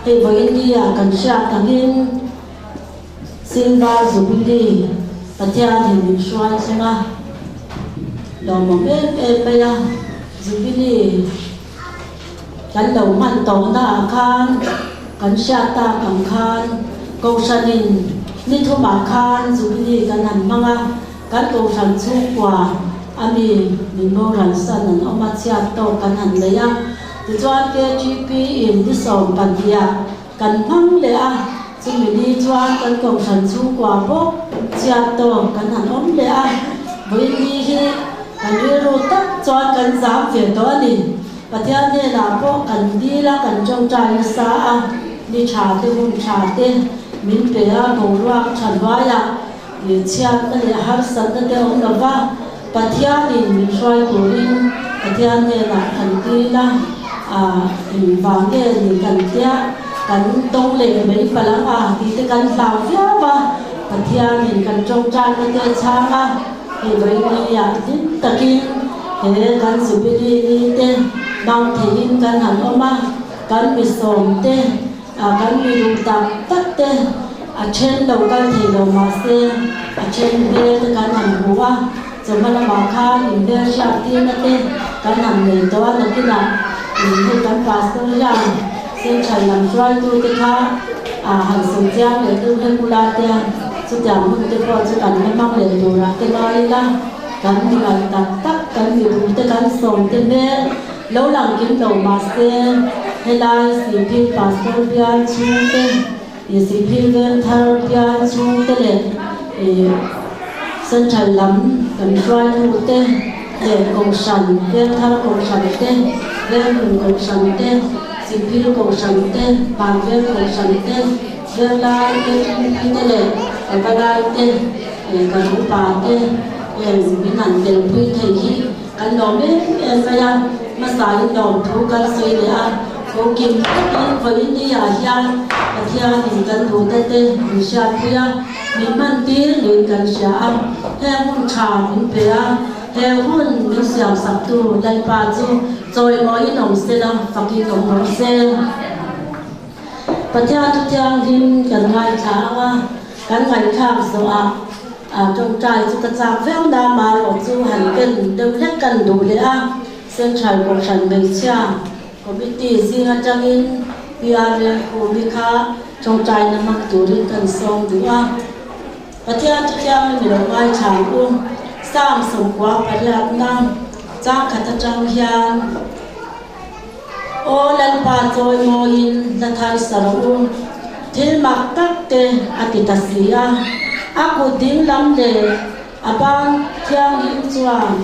Hei vawiin ni ah kan hriat angin Silver Jubilee Pathianin min hruai thleng a, lawmawm em em mai a, Jubilee kan lo hman tawhna ah khan kan hriat tak ang khan Kohhranin ni thumah khan Jubilee kan han hmang a, kan Kohhran chhungkua a mi min boral san an awm a, chhiat tawk kan han nei a, tichuan KTP in ni 12 ah kan hmang leh a, chumi ni chuan kan Kohhran chhungkua bawk chhiat tawk kan han awm leh a, vawiin ni hi kan rilru tak chuan kan zam ve tawh a ni. Pathian hnenah pawh kan dil a, kan tawngtai nasa a, ni tha te hun tha te min pe a, boruak tha hnuaiah chhiatna leh harsatna te awm lo va, Pathianin min hruai turin Pathian hnenah kan dil a, engvang nge ni kan tia kan tawng leh mai palh ang a tih te kan hlau viau a, Pathianin kan tawngtaina te a chhang a. Hei vawinia hlim takin he kan Jubilee ni te hmang theihin kan han awm a, kan mi sawm te, kan mi duh tak tak te a then lo kal thei lo mahse a then hmel te kan han hmu a, chawhma lamah khan inhmel hriat tirna te kan han nei tawh a, nakinah hei kan Pastor hian Central lam hruaitu te kha han sawi chiang leh deuh hlek ula te chutiang hun te pawh chu kan la hmang leh turah te ngai ila, kan mi ngaih tak tak, kan mi duh te kan sawm te hmel lo lang kim lo mahse helai Sihphir Pastor bial chhung te, Sihphir Vengthar bial chhung te leh Central lam kan hruaitu te leh Kohhran, Vengthar Kohhran te, Venglun Kohhran te, Sihphir Kohhran te, Vanveng Kohhran te, Zirlai te, Ṭhingpui te leh Pavalai te, kan upa te heng min han telpui thei hi kan lawm em em mai a, hmasain lawmthu kan sawi leh a, ko kim takin vawiin ni ah hian Pathianin kan duhte te min hriatpui a, min hman tir niin kan hria a, heng hun tha min pe a, he hun min siamsaktu Lalpa chu chawimawiin awm sela, fakin awm rawh se. Pathian thu thianghlim kan ngaithla ang a, kan ngaihthlak zawhah tawngtai chu ka chak viau na, marawh chu han ken deuh hlek kan duh leh a, Central Kohhran Hmeichhia Committee zing atangin PRL Khumi kha tawngtaina hmang turin kan sawm duh a. Pathian thu thianghlim i lo ngaithla ang u, Psalm 98 chang khat atang hian. Aw Lalpa chawi mawiin hla thar sa rawh u, thil mak tak te a ti ta si a, a kut ding lam leh a ban thianghlim chuan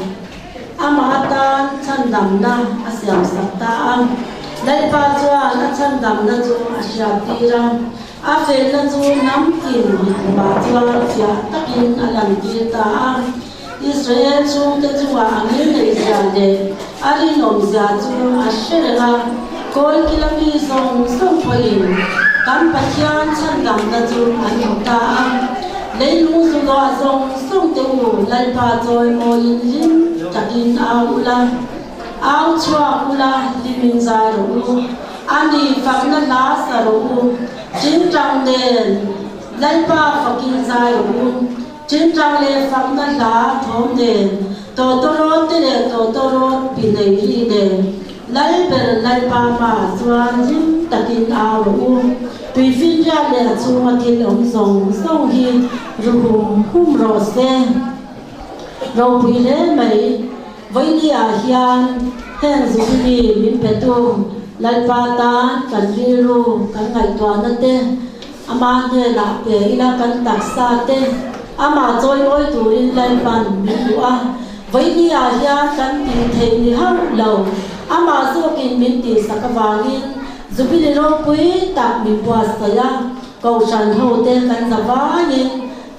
amah atan chhandamna a siamsak ta a. Lalpa chuan a chhandamna chu a hriattir a, a felna chu hnam tin mithmuhah chuan fiah takin a lantir ta a. Israel chhungte chungah a ngilneihzia leh a rinawmzia chu a hre reng a, kawlkila mi zawng zawng pawhin kan Pathian chhandamna chu an hmu ta a. Leilung zuluah zawng zawngte u Lalpa chawimawiin hlim takin au ula, au chhuak ula hlimin zai rawh u, a ni fakna hla sa rawh u, tingtang nen Lalpa fakin zai rawh u. Ṭingṭang leh fakna hla thawm nen, tawtawrawt te leh tawtawrawt pi nei ri nen, Lal ber Lalpa hmaah chuan hlim takin au rawh u. Tuifinriat leh a chhunga thil awm zawng zawng hi ru hum hum rawh se. Ropui hle mai, Vawiini ah hian heng Zubili min petu Lalpa tan kan rilru kan ngaihtuahna te, Ama hnenah pe ila kan taksa te amah chawimawi turin Lalpan min duh a, vawiini ah hian kan tih theih ni hauh lo, amah zawkin min tihsak avangin Jubilee ropui tak min buatsaih a, Kohhran ho te kan za vangin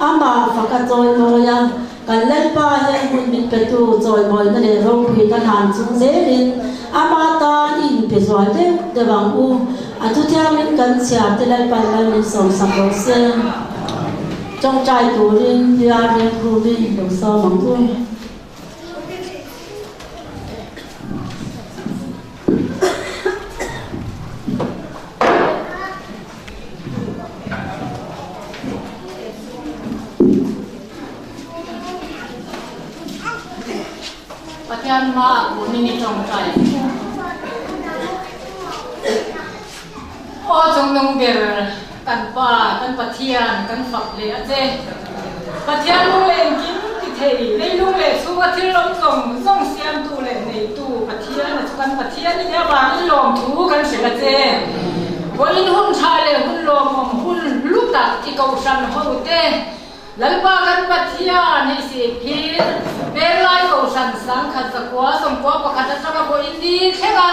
amah fak a chawimawi a, kan Lalpa hian hun min petu chawimawina leh ropuina hlan chung zelin ama tan i inpe zual deuh deuh ang u. A thuthiangin kan chhiar te Lalpan mal min sawmsak rawh se. Tawngtai turin PR Remkhumi lo sawm ang u. Pathian hmaah kunin i tawngtai ang u. Aw Chungnung ber, kan Pa, kan Pathian, kan fak hle a che. Pathian lung leh engkim ti thei, leilung leh chhunga thil rawng zawng zawng siamtu leh neitu Pathian a chu kan Pathian i nih avangin lawmthu kan hrilh a che. Vawiin hun tha leh hun lawmawm hun hlu tak i kohhran ho te Lalpa kan Pathian i sih phir Penglai kohhran sangkhat zakua sawmkua pakhat atanga vawiin ni thleng a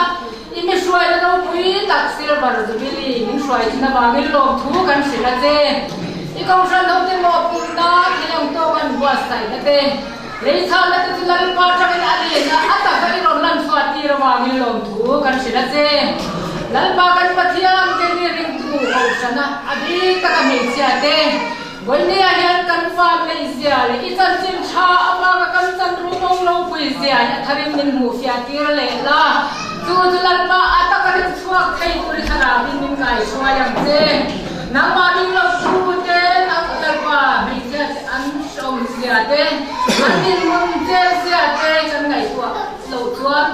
i mi hruaina ropui tak Silver Jubilee min hruai thin avangin lawmthu kan hrilh a che. I kohhran hote mawhphurhna thil ang tawk an buatsaihna te, leichhahna te chu Lalpa atangin a lin a, a taka i rawn lan chhuah tir avangin lawmthu kan hrilh a che. Lalpa kan Pathian keini ringtu kohhrana a bik taka hmeichhia te, Vawinia hian kan fa neih zia leh i chanchin tha avanga kan chan ruhmawng ropui zia hi a tharin min hmuh fiah tir leh la. Chu chu Lalpa a taka rin chhuak thei tur i thlarauin min ngaihruai ang che. Nangmah ding lo tu te Lalpa hmeichhia che an hrehawm zia te, an dinhmun cher zia te kan ngaihtuah loh chuan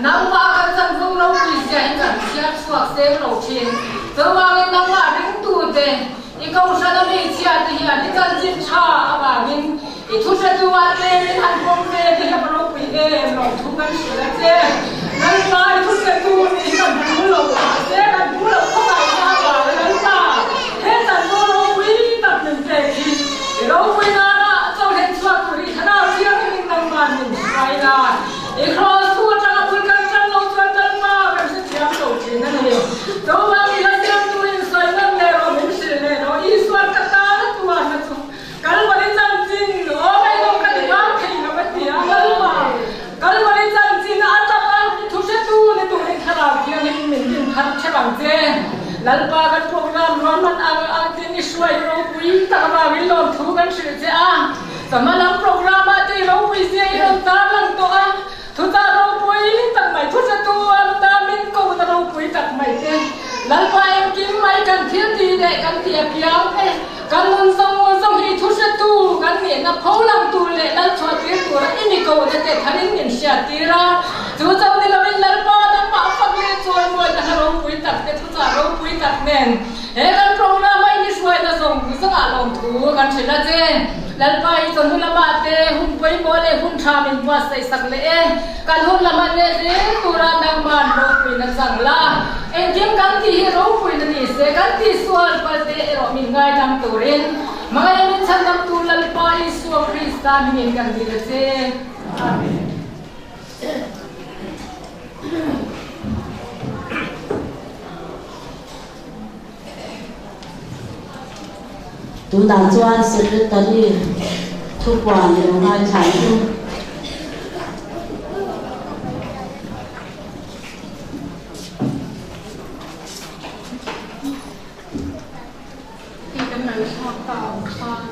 nangmah kan chan ruh ropui zia hi kan chhiar chhuak seng lo thin. Chuvangin nangmah ringtu te I kohhrana hmeichhia te hian i chanchin tha avangin i thuhretu ah tlemin han pawm ve te hi a ropui em lo thu kan hrilh a che. Lalpa i thuhretu nih hi kan phu lo mahse kan phu loh khawngaihna avanga Lalpa he chanvo ropui tak min pek hi i ropui nana chauhlen chhuak tur hi thlarau thianghlim in nangman min hruai la. I kraws thu atanga bul kan tan lo chuan Lalpa kan hrethiam lo thin a ni. Chuvang i la siamtu in sawi nawn leh rawh min hrilh leh rawh Isuan ka tan a tuarna chu Kalvari chanchin aw ngaihnawm ka ti vang thei lo a ti a Lalpa Kalvari chanchin a taka i thu hretu ni turin thlarau thianghlim min din thar theuh ang che Lalpa kan program ruahman ang ang tin i hruai ropui tak avangin lawmthu kan hrilh che a. Chama lam program ah te i ropui zia i rawn tar lang tawh a, thuchah ropui tak mai, thuchatu an ta min ko na ropui tak mai te, Lalpa engkim mai kan thil ti leh kan ti apiang te, kan nun zawng zawng hi thuhretu kan nihna pho lang tur leh Lalchhuah tir tura i mi ko na te tharin min hriat tir a, chu chauh ni loin Lalpa nangmah fak leh chawimawi na hla ropui tak te thuchah ropui tak nen He kan program a in i hruaina zawng zawngah lawmthu kan hrilh a che. Lalpa i chawhnu lamah te hun pawimawh leh hun tha min buatsaih sak leh e. Kan hun lamah leh zel tura nangman ropuina chang la. Engkim kan tih hi ropuina ni se, kan tihsual palte erawh min ngaidam turin hmangaih min chhandamtu Lalpa Isua Krista hmingin kan dil a che. Amen. Tunah chuan Secretary thupuan lo ngaithla ang u. Hei kan ngaihthlak ta ang khan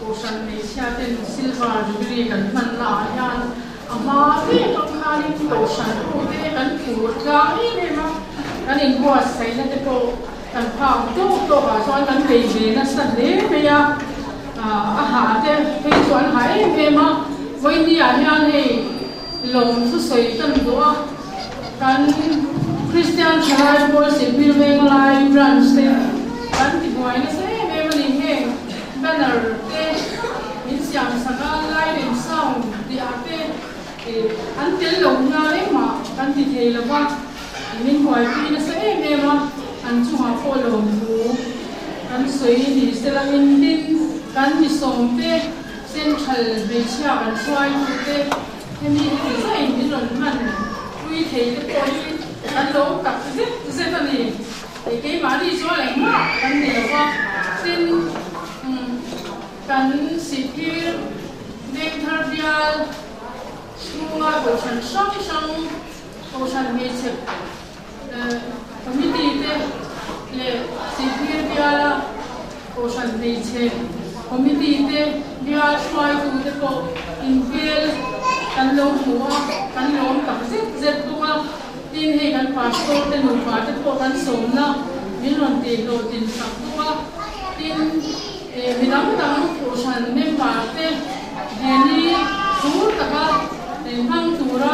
Kohhran hmeichhia ten Silver Jubilee kan hman na ah hian a hma vek ang khanin Kohhran ho te kan phur tlang em em a, kan inbuatsaihna te pawh kan phak tawk tawk ah chuan kan bei ve nasa hle mai a, a hah te phei chu an hah em em a, vawiini ah hian hei lawm thusawi kan duh a, kan Kristian Thalai Pawl Silhmil Venglai Branch te kan tibuai nasa em em a ni heng banner te min siam sak a light and sound tih ah te an tel lo nghal engmah kan ti thei lo va min buaipui nasa em em a an chungah pawh lawmthu kan sawi ni sela in tin kan mi sawm te central hmeichhia kan hruaitu te Hemi heti zaiin min rawn hman pui thei te pawh hi kan lo tak zet zet a ni. Hei keimahni chuan engmah kan ni lo va, tin kan sihphir vengthar bial chhunga kohhran hrang hrang kohhran hmeichhe committee te leh sihphir biala Kohhran hmeichhe committee te bial hruaitu te pawh inhmel kan lo hmu a, kan lawm tak zet zet bawk a. Tin, hei kan pastor te nupa te pawh kan sawmna min rawn tih hlawhtlin sak bawk a. Tin, mi dang dang kohhran member te he ni phur taka. Hmang tura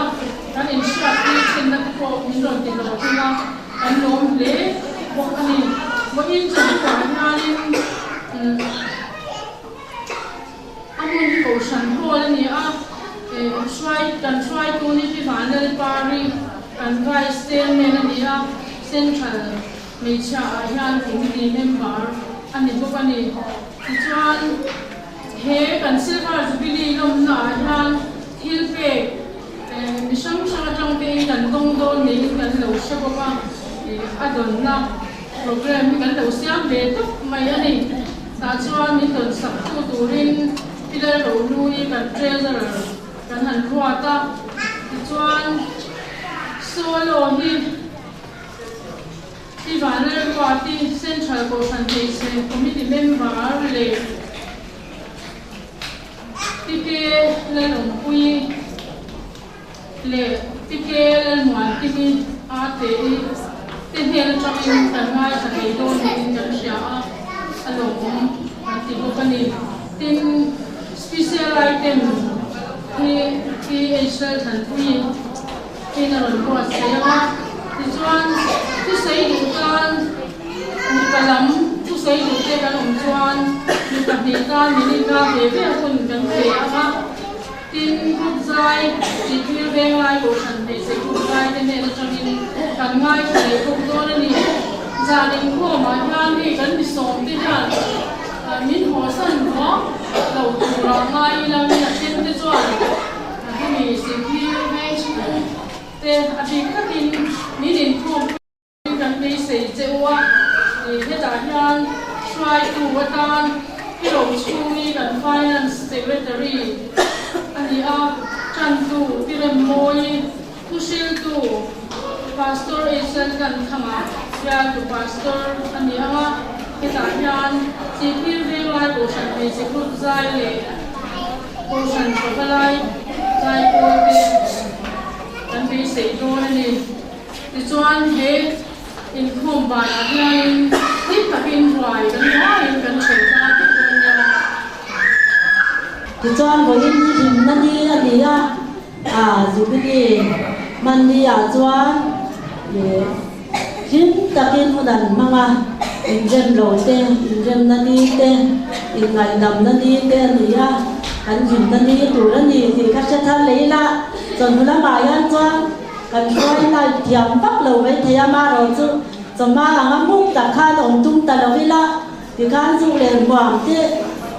kan inhriattir thinna te pawh min rawn ti hlawhtling a, kan lawm hle bawk a ni. Vawiin chawhnuah hianin a hmun hi Kohhran Hall a ni a, hruai kan hruaitu ni Pi Vanlalpari kan Vice Chairman a ni a, Central hmeichhia ah hian Committee member a ni bawk a ni. Tichuan. He kan Silver Jubilee lawmna ah hian thil pek mi hrang hrang atang tein kan dawng dawn niin kan lo hre bawk a, a dawnna program hi kan lo siam ve tawp mai a ni. Tah chuan min dawn sak tu turin Pi Lalrohlui kan Treasurer kan han ruat a, tichuan solo hi Pi Vanlalruati, Central Kohhran Hmeichhe Committee member leh Pi K Lalawmpuii leh Pi K Lalmuankimi a te i te hnen atangin kan ngaithla thei dawn niin kan hria a, a lawmawm kan ti bawk a ni. Tin, Special item hi Pi H Lalthanpuii Tin a rawn buatsaih ang a, tichuan thusawi duh tan mipa lam thusawi duh te kan awm chuan mi pahnih tan minute nga ve ve hun kan pe ang a, tin group zai tih thil veng lai kohhran hmeichhe group zai te hnen atangin kan ngaithla leh bawk dawn a ni. Zan inkhawmah hian hei kan mi sawm te hian min hawsan ruang lo turah ngai ila min a then te chuan Hemi Sihphir veng chhung te a bik takin min inkhawm pui kan beisei che u a, hetah hian hruaitu atan i ro chhungi kan Finance Secretary a ni a, tantu Tiremmawi Thuhriltu Pastor Asian Tlanthanga bialtu Pastor a ni ang a, hetah hian Sihphir Venglai Kohhran Hmeichhe Group zai leh Kohhran Pavalai zai pawl te kan beisei dawn a ni. Tichuan he inkhawm banah hianin hlim takin ruai kan ruaiin kan ṭhen tlang vek dawn nia. Tichuan vawiin hi hlimna ni a ni a. A Jubilee hmanni ah chuan hlim takin hun an hmang a, inrem lo te, inremna ni te, inngaihdamna ni te a ni a, kan hlimna ni tur a ni tih ka hre thar leh ila, chawhnu lamah hian chuan kan hruai lai thiam vak lo mai thei a, marawh chu chawhma anga muk tak khan awm tum ta lo ila. Tikhan zuk leh hmuam te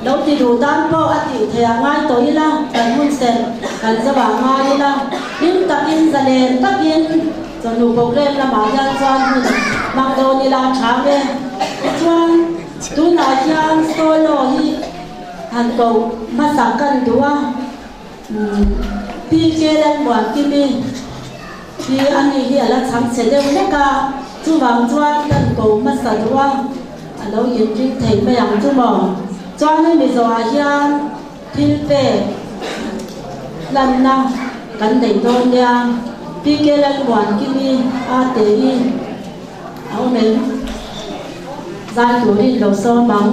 lo ti duh tan pawh a tih theih ah ngai tawh ila, kan hun serh kan zau ah ngai ila, hlim takin zalen takin chawhnu program lamah hian chuan hun hmang dawn ila a tha ang e. Tichuan tunah hian solo hi han koh hmasak kan duh a, PK Lalmuankimi hi ani hi a la chhang chhe deuh hlek a, chuvang chuan kan ko hmasa duh a. A lo inring thei mai ang chu maw? Chuan hemi zawhah hian thil pek hlanna kan nei dawn nia. PK Lalmuankimi a te i a awm em? Zai turin lo sawm ang.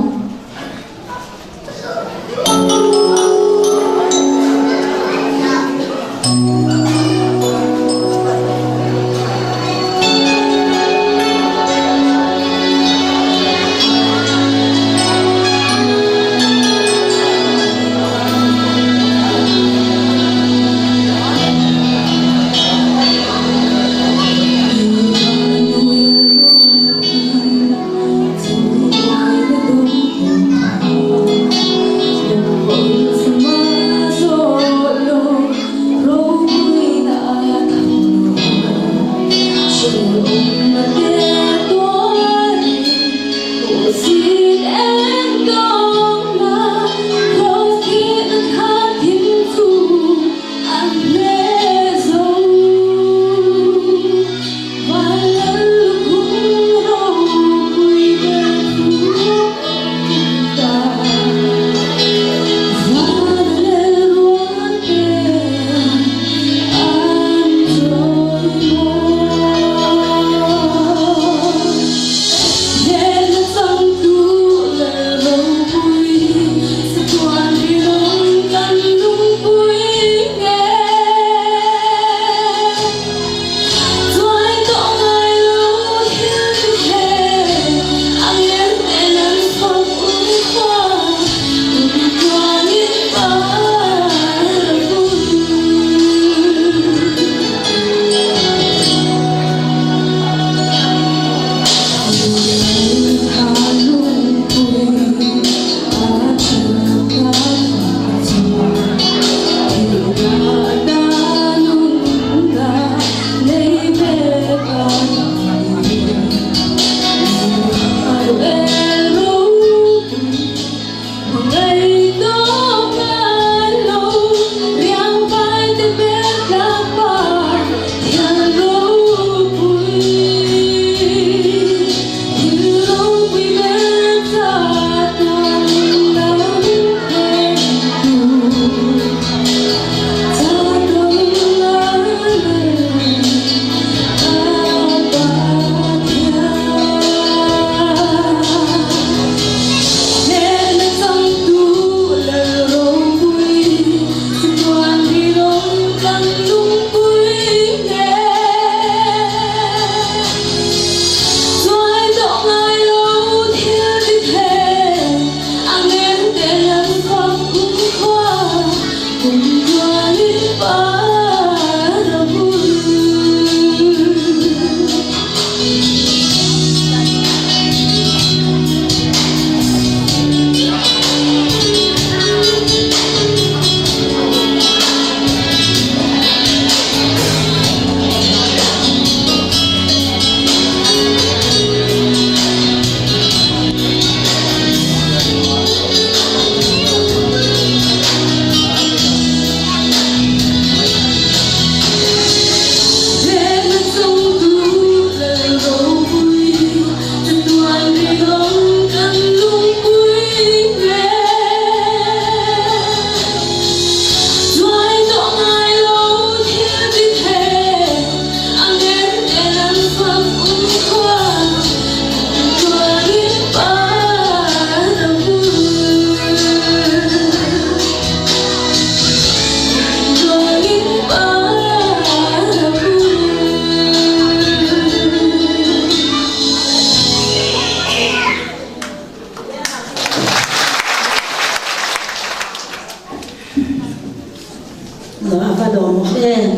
A va lawmawm em?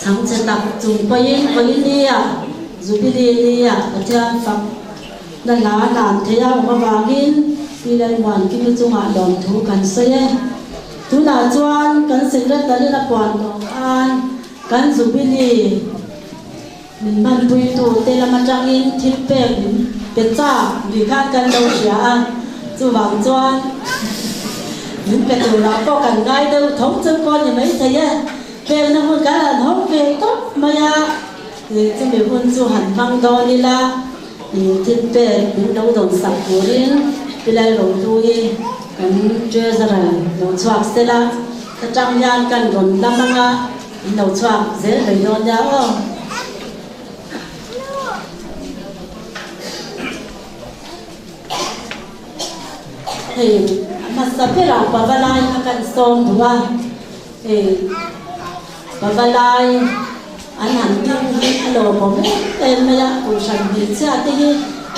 Chhangchhe tak chung pawhin vawinia Jubilee nia Pathian fak na hla hlan theih a awm avangin Pi Lalmuankimi chungah lawmthu kan sawi e. Tunah chuan kan Secretary a puan tawh khan kan Jubilee min hmanpuitute lam atangin thil pek min pe chak ni khan kan lo hria a, chuvang chuan min pe turah pawh kan ngai deuh tho chu pawh a ni maithei e. Pekna hun kan han hawng ve tawp mai a, chumi hun chu han hmang dawn ila, thil pek min lo dawn sak turin Pi Lalrohlui kan Treasurer lo chhuak sela, ka tang hian kan rawn lam anga in lo chhuak zel mai dawn nia aw. Hei a hmasa berah Pavalai kha kan sawm duh a. Hei Pavalai an han ding hi a lawmawm em em mai a, Kohhran hmeichhia te hi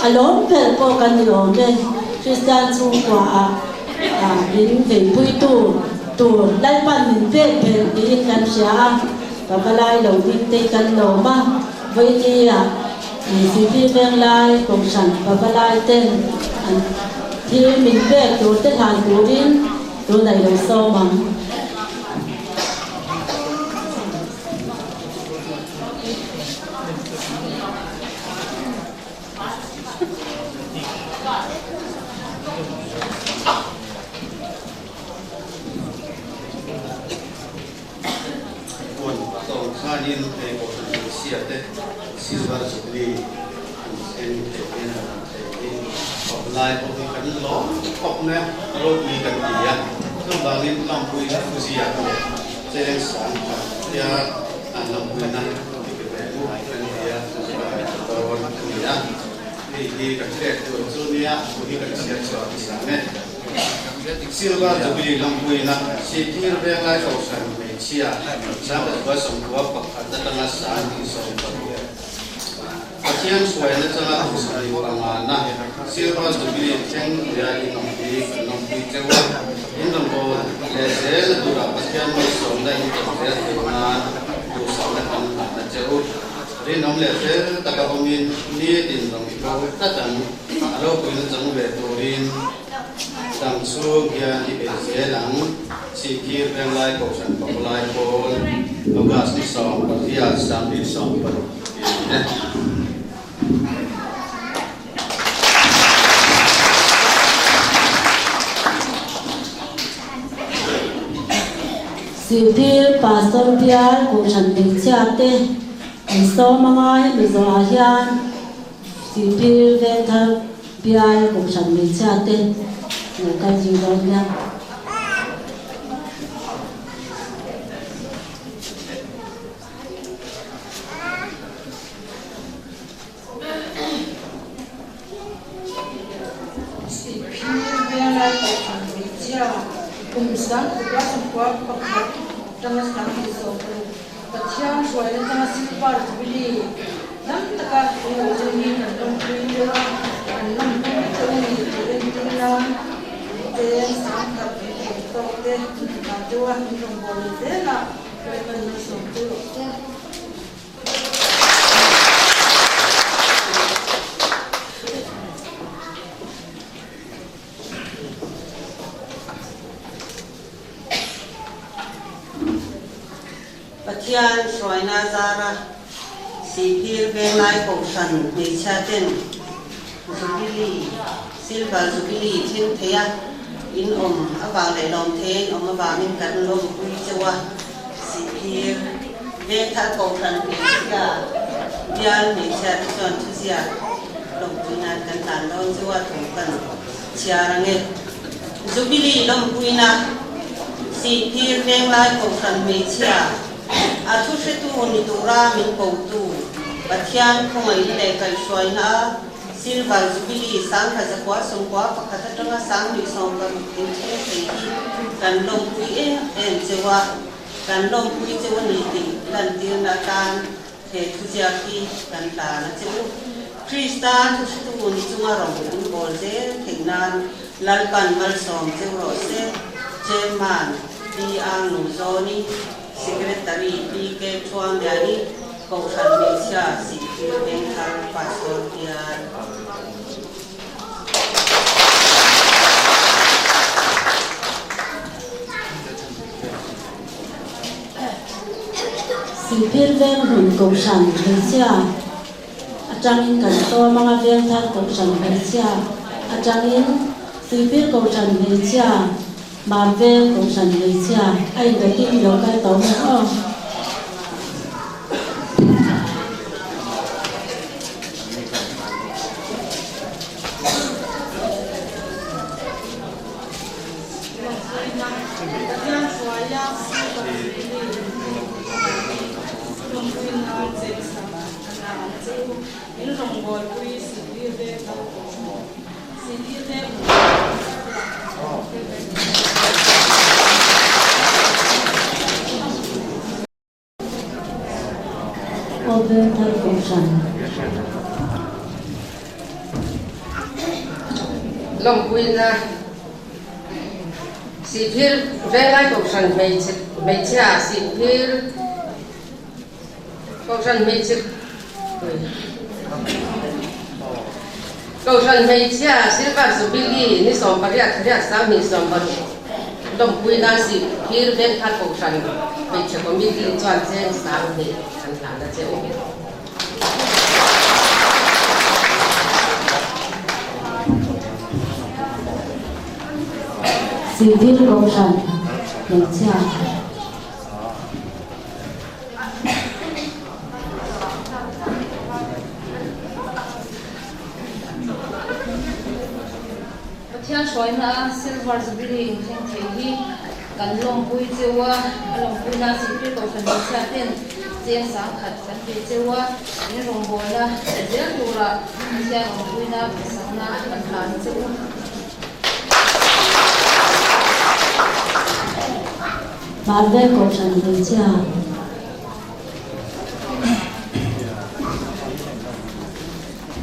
a lawm ber pawh kan ni awm e. Kristian chhungkua ah min veipuitu tur Lalpan min pek ber tiin kan hria a, Pavalai lo ding te hi kan lawm a, Vawinia Sihphir Venglai Kohhran Pavalai ten an thil min pek tur te hlan turin Tunah i lo sawm ang. Puan tawng khanin hei Kohhran Hmeichhia te Silver Jubilee an thleng thei hian a rawn thei hi awm lai pawh hi kan lawm khawp mai a, ropui kan ti a, chuvangin Lampui Thuzia leh Cheng Sang khat tia an Lampuina ti pe ve u kan ti a, dawn a ni a, hei hi kan pek tur chu nia, thu hi kan chhiar chhuah a sang e. Silver Jubilee Lampuina Sihphir Venglai Kohhran hmeichhia Sangkhat 91 atanga 20 paruk Pathian hruaina changa 75na Silver Jubilee thleng ria in awmpui kan lawmpui teuh a, in rawngbâwl leh zelna turah Pathian malsawmna in tel zel theih nan duhsakna kan hlanna che u. Rinawm leh fel taka awmin nitin rawng i bo tlat ang, a ropuina chang ve turin dang chhung hian i bei zel ang. Sihphir Venglai Kohhran Pakulai Pawl, August ni 18, 2016 tih a ni e. Sihphir Pastor Bial Kohhran Hmeichhia te an sawm anga hemi zawhah hian Sihphir Vengthar Bial Kohhran Hmeichhia te lo kal zui dawn nia. Sihphir Venglai Kohhran Hmeichhia kum 1991 atanga 2016 Pathian hruaina atanga Silver Jubilee dam taka an lo zir hi kan lawmpui deuh a, kan lawmpui deuh a ni tih entir nan cheng sangkhat eng tawk te dah deuh a, in rawngbâwl leh zel a, Lalpan malsawm deuh rawh se. Pathian hruaina zara Sihphir Venglai Kohhran hmeichhia ten Jubilee, Silver Jubilee thleng theia in awm avang leh lawm theia in awm avangin kan lawmpui cheu a. Sihphir, Vengthar Kohhran hmeichhia, bial hmeichhia te chuan thuziak lawmpui nan kan hlan dawn chu a thu kan chhiar ang e. Jubilee lawmpuina, Sihphir Venglai Kohhran hmeichhia, a thuhretu ni tura min kotu Pathian khawngaihna leh kaihhruaina a Silver Jubilee 1991 atanga 2016 inthleng thei hi kan lawmpui em em cheu a, kan lawmpui cheu a ni tih lantirna atan he thuziak hi kan hlan a che u. Krista thuhretu ni chunga rawng in bawl zel theih nan Lalpan malsawm cheu rawh se, Chairman Pi Ang Nuzawni. Secretary PK Thuamliani, Kohhran Hmeichhia Sihphir Vengthar Pastor Bial. Sihphir Venghlun Kohhran Hmeichhia atangin kan sawm anga Vengthar Kohhran Hmeichhia atangin Sihphir Kohhran Hmeichhia Marvel Kohhran Hmeichhia a indawtin lo kal tawh mek aw. Aw Vengthar Kohhran. Lawmpuina Sihphir Venglai Kohhran hmeichhia Sihphir Kohhran hmeichhe Kohhran hmeichhia Silver Jubilee ni 18 riat 2020 lawmpui nan Sihphir Vengthar Kohhran Hmeichhe Committee chuan cheng 2000 an hlan a che u. Sihphir Kohhran Hmeichhia. Pathian hruaina a Silver Jubilee inthleng thei hi kan lawmpui cheu a, a lawmpuina Sihphir Kohhran hmeichhia ten cheng 10,000 kan pe cheu a, in rawngbawlna zel tura Pathian awmpuina duhsakna kan hlan cheu. Marvel Kohhran hmeichhia.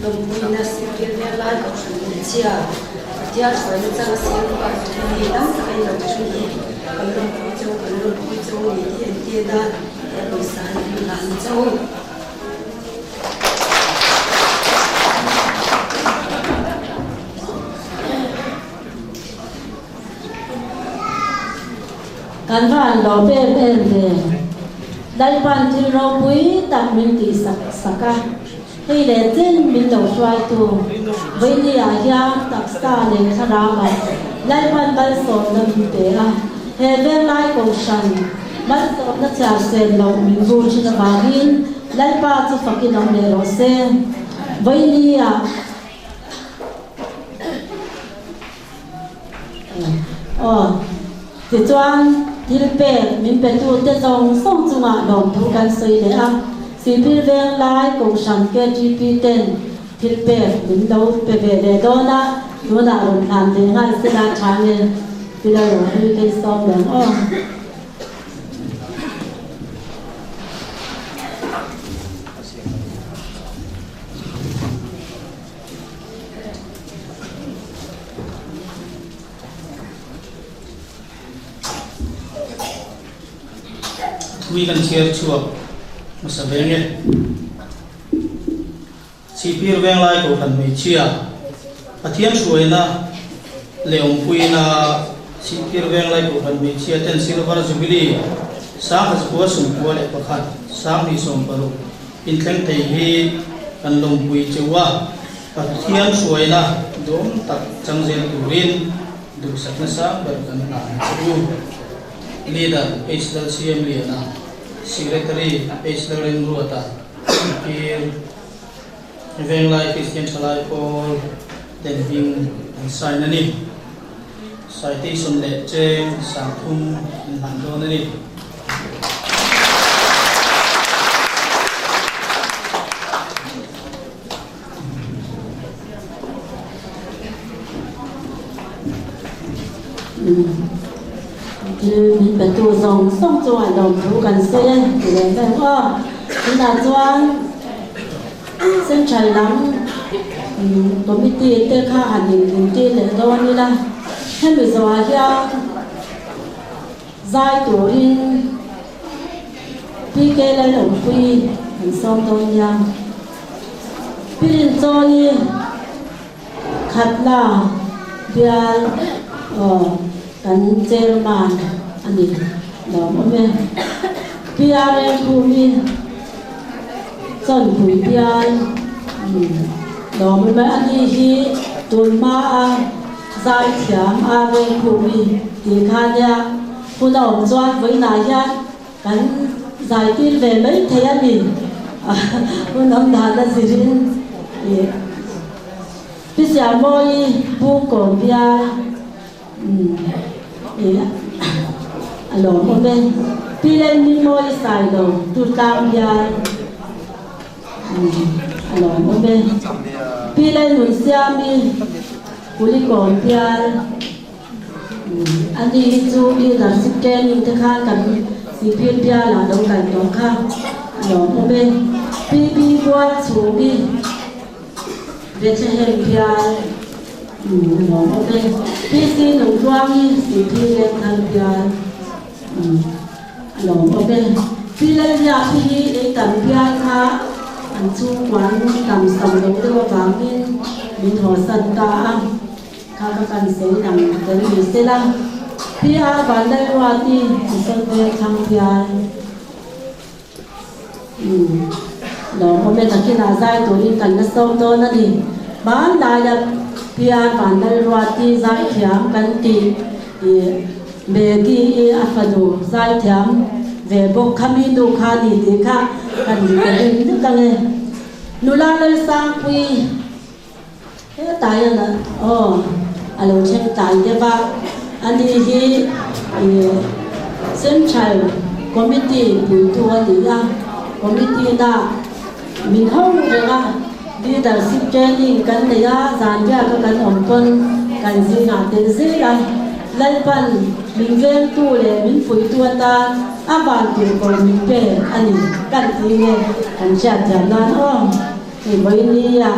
Lawmpuina Sihphir Venglai Kohhran hmeichhia Pathian hruaina chang a siam a, mi tam tak a inlo thin hi kan lawmpui cheu, kan lawmpui cheu ni tih an ti a, he pawisa hi kan hlan cheu. Kan va an lo em em ve. Lalpan thil ropui tak min tih sak sak a, hei leh chen min lo hruaitu Vawinia hian taksa leh thlarauah Lalpan malsawmna min pe a, he venglai kohhran malsawmna chhiar sen loh min bur thin avangin Lalpa chu fakin awm leh rawh se. Vawinia. Aw, tichuan thil pek min petute zawng zawng chungah lawmthu kan sawi leh a, Sihphir Venglai Kohhran KTP ten thil pek min lo pe ve leh dawn a, tunah rawn hlan ve nghal sela tha nge Pillar Rohri phei sawm reng aw. Thui kan chhiar chhuak hmasa veng e. Chhipir Venglai Kohhran Hmeichhia Pathian hruaina leh awmpuina Chhipir Venglai Kohhran Hmeichhia ten Silver Jubilee 1991 2016 Inthleng thei hi kan lawmpui cheu a, Pathian hruaina duhawm tak chang zel turin duhsakna sang ber kan hlan a che u. Leader H Lalsiamliana, Secretary H Lalremruata, Pir Venglai Kristian Thalai Pawl ten hming an sign a ni. Citation leh cheng 30,000 an hlan dawn a ni. Thil min petu zawng zawng chungah lawmthu kan sawi a ti leh vel aw. Tunah chuan Central lam committee te kha han inrintir leh dawn ila, hemi zawhah hian zai turin. PK Lalawmpuii kan sawm dawn nia. Pi Rinchawii Khatla bial aw kan chairman a ni lawmawm e. Pi RL Khumi Chawnpui bial lawmawm e. Ani hi tunhma a zaithiam RL Khumi tih kha nia hun a awm chuan vawiinah hian Kan zaitir ve mai thei a ni. Hun awm dan a zirin ih Pi Siamawi Bungkawm bial ih a lawmawm e. Pi Lalmimawii Sailo Durtlang bial a lawmawm e. Pi Lalnunsiami Kulikawm bial. Ani hi chu leadership training te khan kan sipir bialah lo kal tawh kha a lawmawm e. PP Bual chhungi Bethlehem bial a lawmawm e. PC Nungtluangi Sipir Lengthar bial a lawmawm e. Pi Lalriapi hi eitam bial kha an chhungkuan tam sam lo deuh avangin min hawsan ta a. Kha ka kan sawi dang tel ni se la, PR Vanlalruati Misawn Veng thlang hian umm lawmawm e nakinah zai turin kan la sawm dawn a ni. Hmanlaia PR Vanlalruati zaithiam kan tih ih Maggie-i a fanu zaithiam ve bawk kha mi nu kha a ni tih kha kan rin vek ang e. Nula Lalsangpuii. Hetlai hian aw a lo thleng tlai deuh a, ani hi ih Central Committee puitu a ni a, Committee na min ho reng a, Leadership Training kan nei a, zan biaka kan awm pawn kan zingah tel zel a, Lalpan min vengtu leh min puitu atan a van tur pawh min pe a ni kan ti nge kan hriatthiam nan aw. Hei vawinia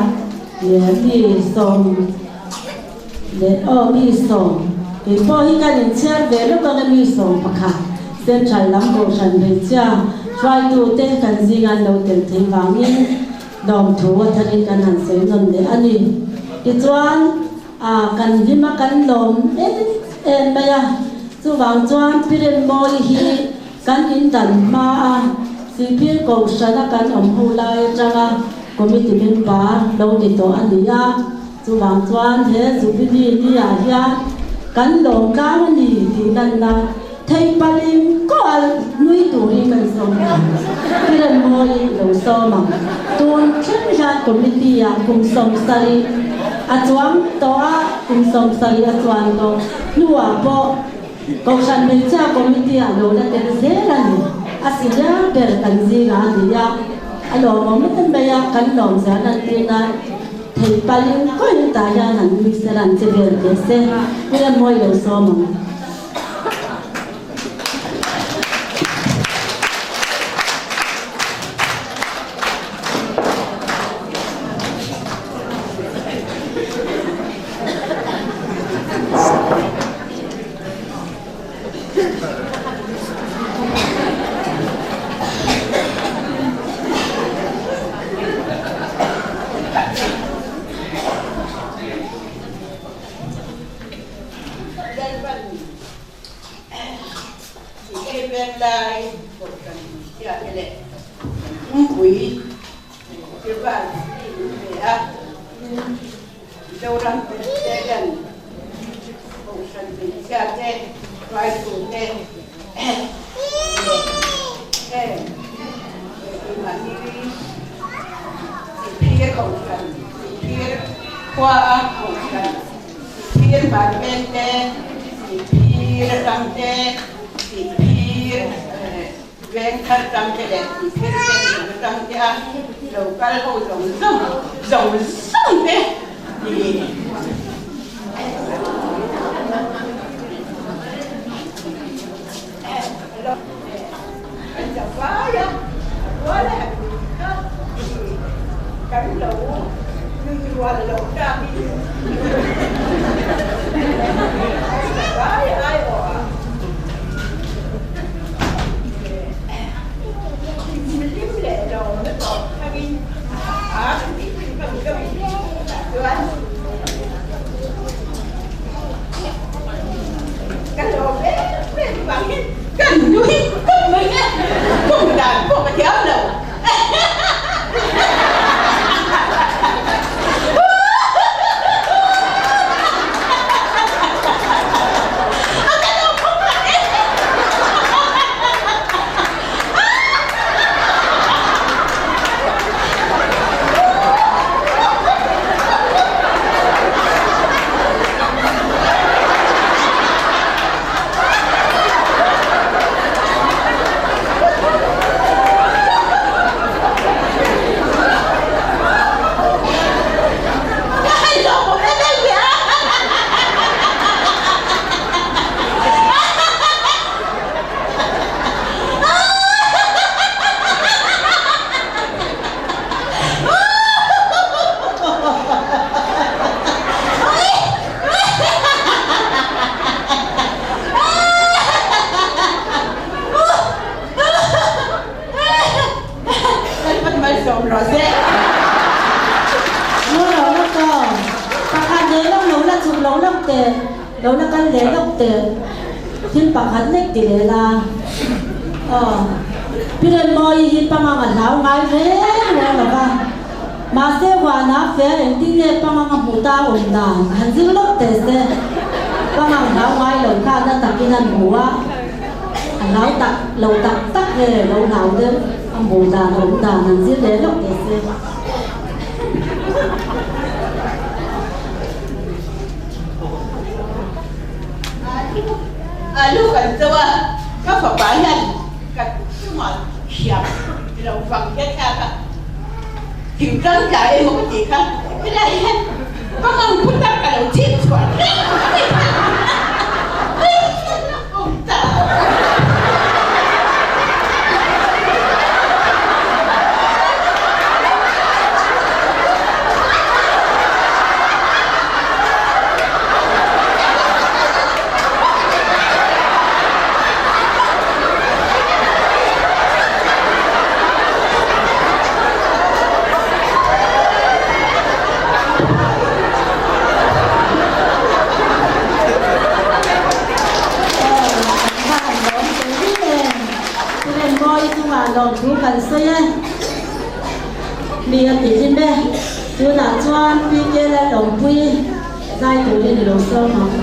mi sawm leh aw mi sawm kei pawh hi kan inchhiar ve lawk ang e mi 11 Central lam Kohhran hmeichhia hruaitute kan zinga an lo tel thei vangin lawmthu a tharin kan han sawi nawn leh a ni. Tichuan a kan hlim a kan lawm em em mai a, chuvang chuan Pi Remmawi hi Kan indan hma a Sihphir Kohhrana kan awm ho lai atanga Committee member lo ni tawh a ni a, chuvang chuan he Jubilee ni ah hian kan lawm tlang a ni tih lanna thei paling kual nui turin kan sawm ta. Pi Remmawi lo sawm ang. Tun thleng hian Committee ah kum 70 a chuang tawh a, kum 70 a chuan tawh hnuah pawh Kohhran Hmeichhia Committee ah lo la tel zel a ni. A si liar ber kan zingah a ni a, a lawmawm em mai a, kan lawm zia lan tir nan thei palin kawin tah hian han nui se ran che vel teh se, Pu Remmawi lo sawm ang. Mizoram President Kohhran hmeichhia te, hruaitu te leh heng keimahni Sihphir Kohhran, Sihphir khua a Kohhran, Sihphir Vanveng te, Sihphir atang te, Sihphir Veng thar tang te leh Sihphir veng dang atang te a lo kal ho zawng zawng zawng zawng te ni. Kan zavai a, a rual a han nih kha kan lo nui rual lo tak in kan zavai aiawh a. Lo la kal leh lawk teh. Thil pakhat lek ti leh la. Aw. Pi Remmawi hi pangang a hlau ngai reng reng lo va. Mahse huana fel engtin nge pangang a hmuh ta awm dan han zir lawk teh se. Pangang hlau ngai lo kha na takin an hmu a. A hlau tak lo tak tak nge lo hlau deuh a hmuh dan a awm dan han zir leh lawk teh se. Alu kan cho a, ka fapa hian ka chungah thiam lo vang hian thlak a, thingtlang tla emaw ka tih kha helai hian ka ngang phu tak ka lo chhip chhuah reng mai kha. Lawmthu kan sawi e. Mi a ti hlim e. Tunah chuan PK Lalawmpui zai turin i lo sawm ang.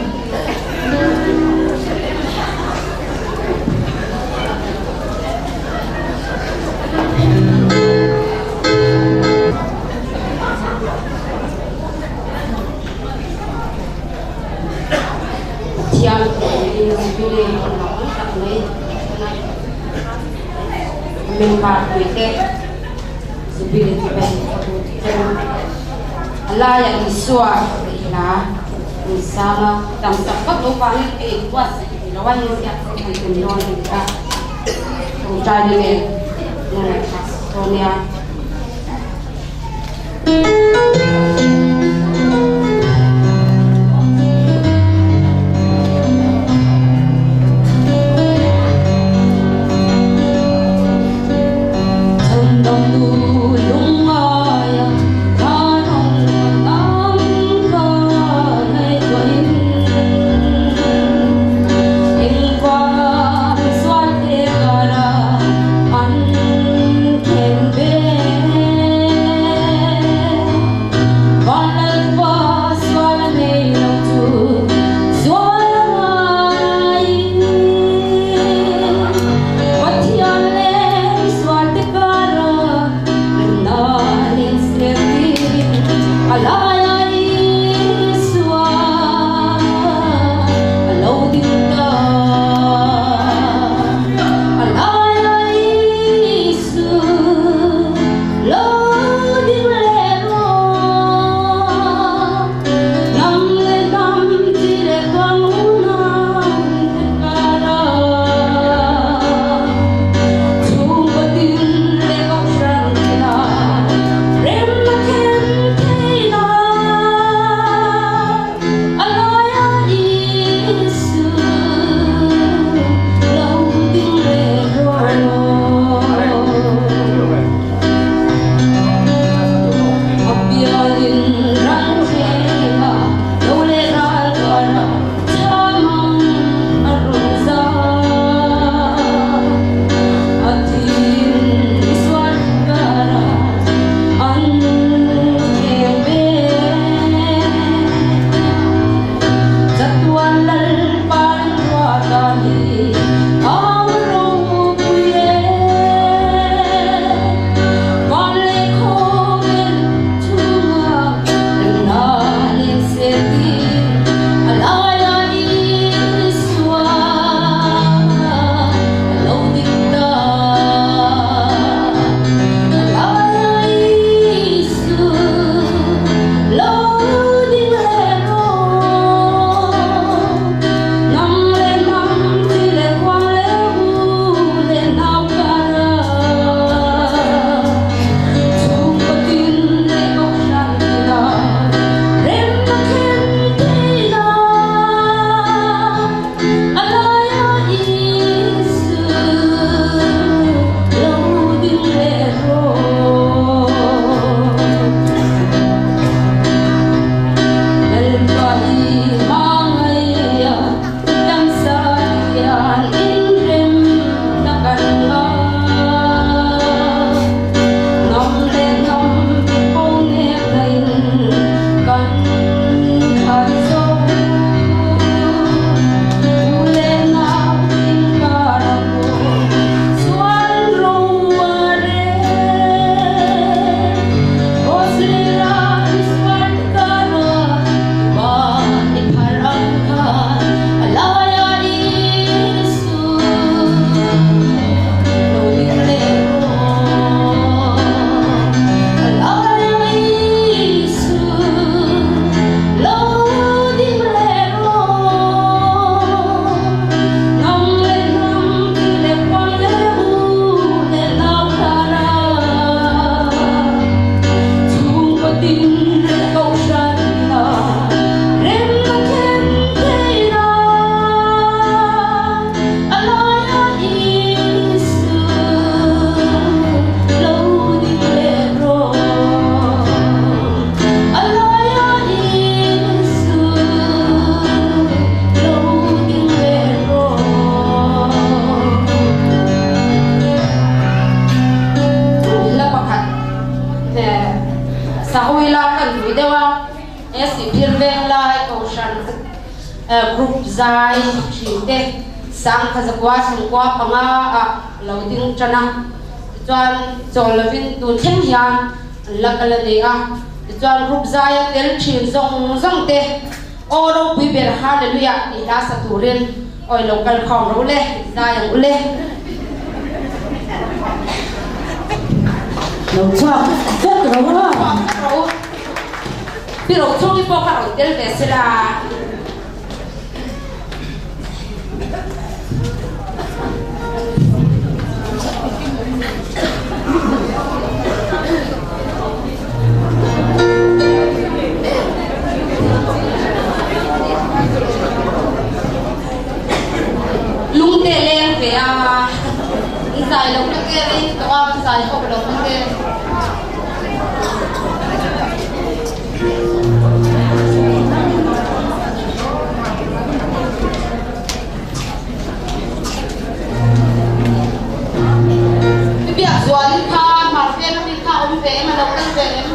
Pathian thuin Jubilee hun lo awm tak mai member puite Jubilee chu ben ka bu chen a laiah Isua tih hla in sang a tam tak vak lo vangin ka inbuatsaih thei lo a heng ziak chu kan tum dawn a ni a tawngtaina nen lo ngaihthlak sak dawn nia. group zai thin te 1995 ah lo ding tan a, tichuan chawl lovin tun thleng hian an la kal a ni a, tichuan group zaia tel thin zawng zawng te Aw ropui ber Hallelujah tih hla sa turin awi lo kal khawm ro le, zai ang u le. Lo chhuak vek ro a. Chhuak vek ro u. Pi Rochungi pawh kha rawn tel ve sela. Lungte leng ve a, in zai lo na te rei tawh a, in zai hawk lo na te. Biak zualin kha hmarfen a mi kha awm ve em a lo kal ve em?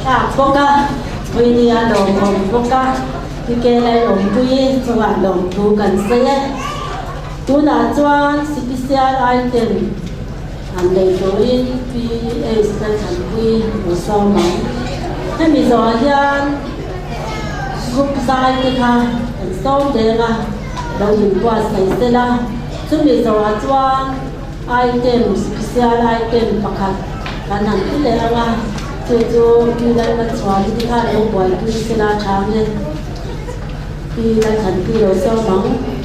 Thlak bawk a, Puinia lawmawm bawk a, Kikela lawmpui chungah lawmthu kan sawi e. Tunah chuan sipisial item an lei turin PH Lalthanpui lo sawm ang. Hemi zawhah hian group zai te kha kan sawm deng a, lo inbuatsaih sela. Chumi zawhah chuan item, special item pakhat kan han ti leh ang a, chu chu Pi Lalmachhuani te khan lo buaipui sela tha ang e. Pi Lalthanpuii lo sawm ang.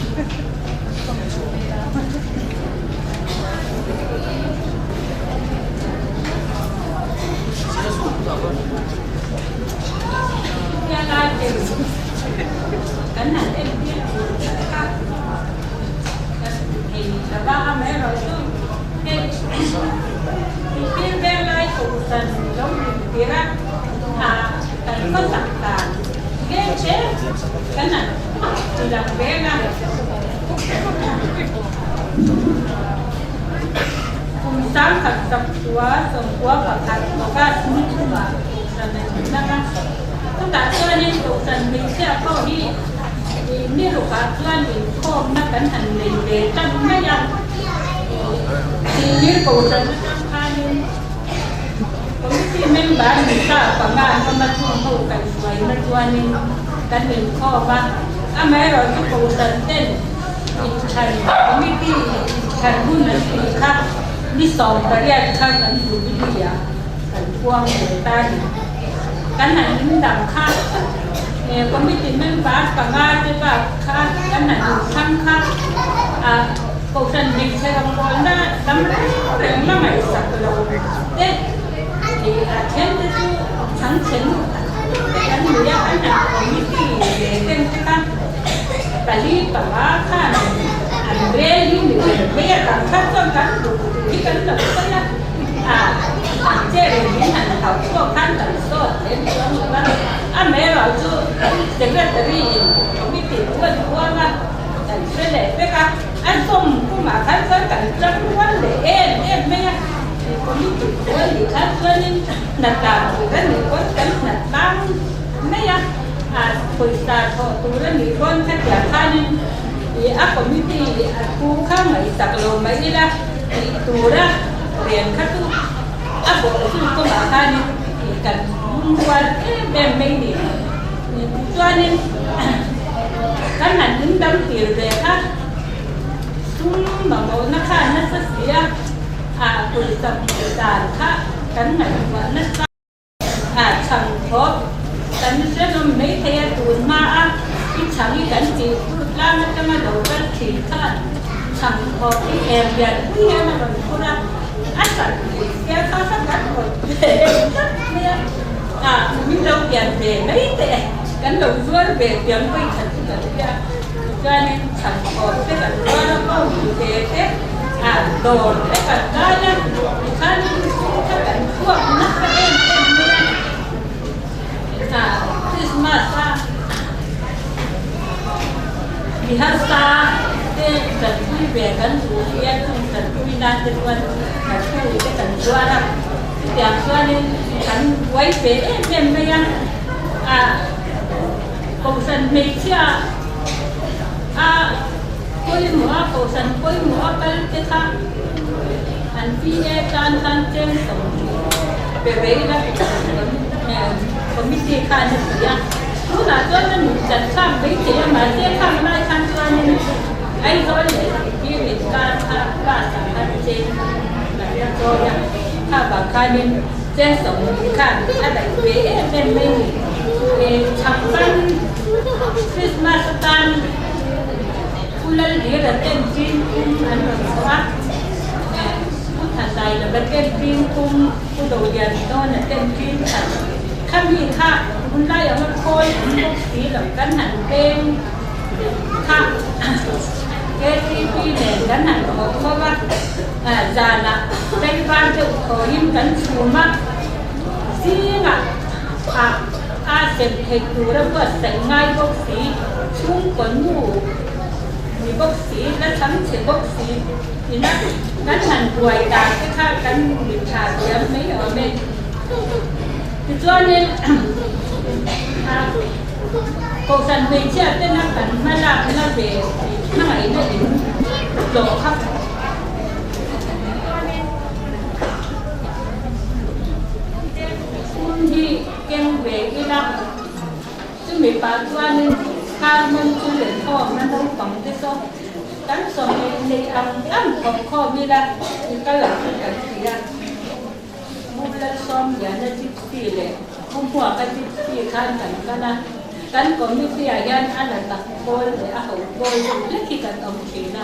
Kan committee ah hian a la tak pawl leh a ho pawl deuh hlek hi kan awm thin a.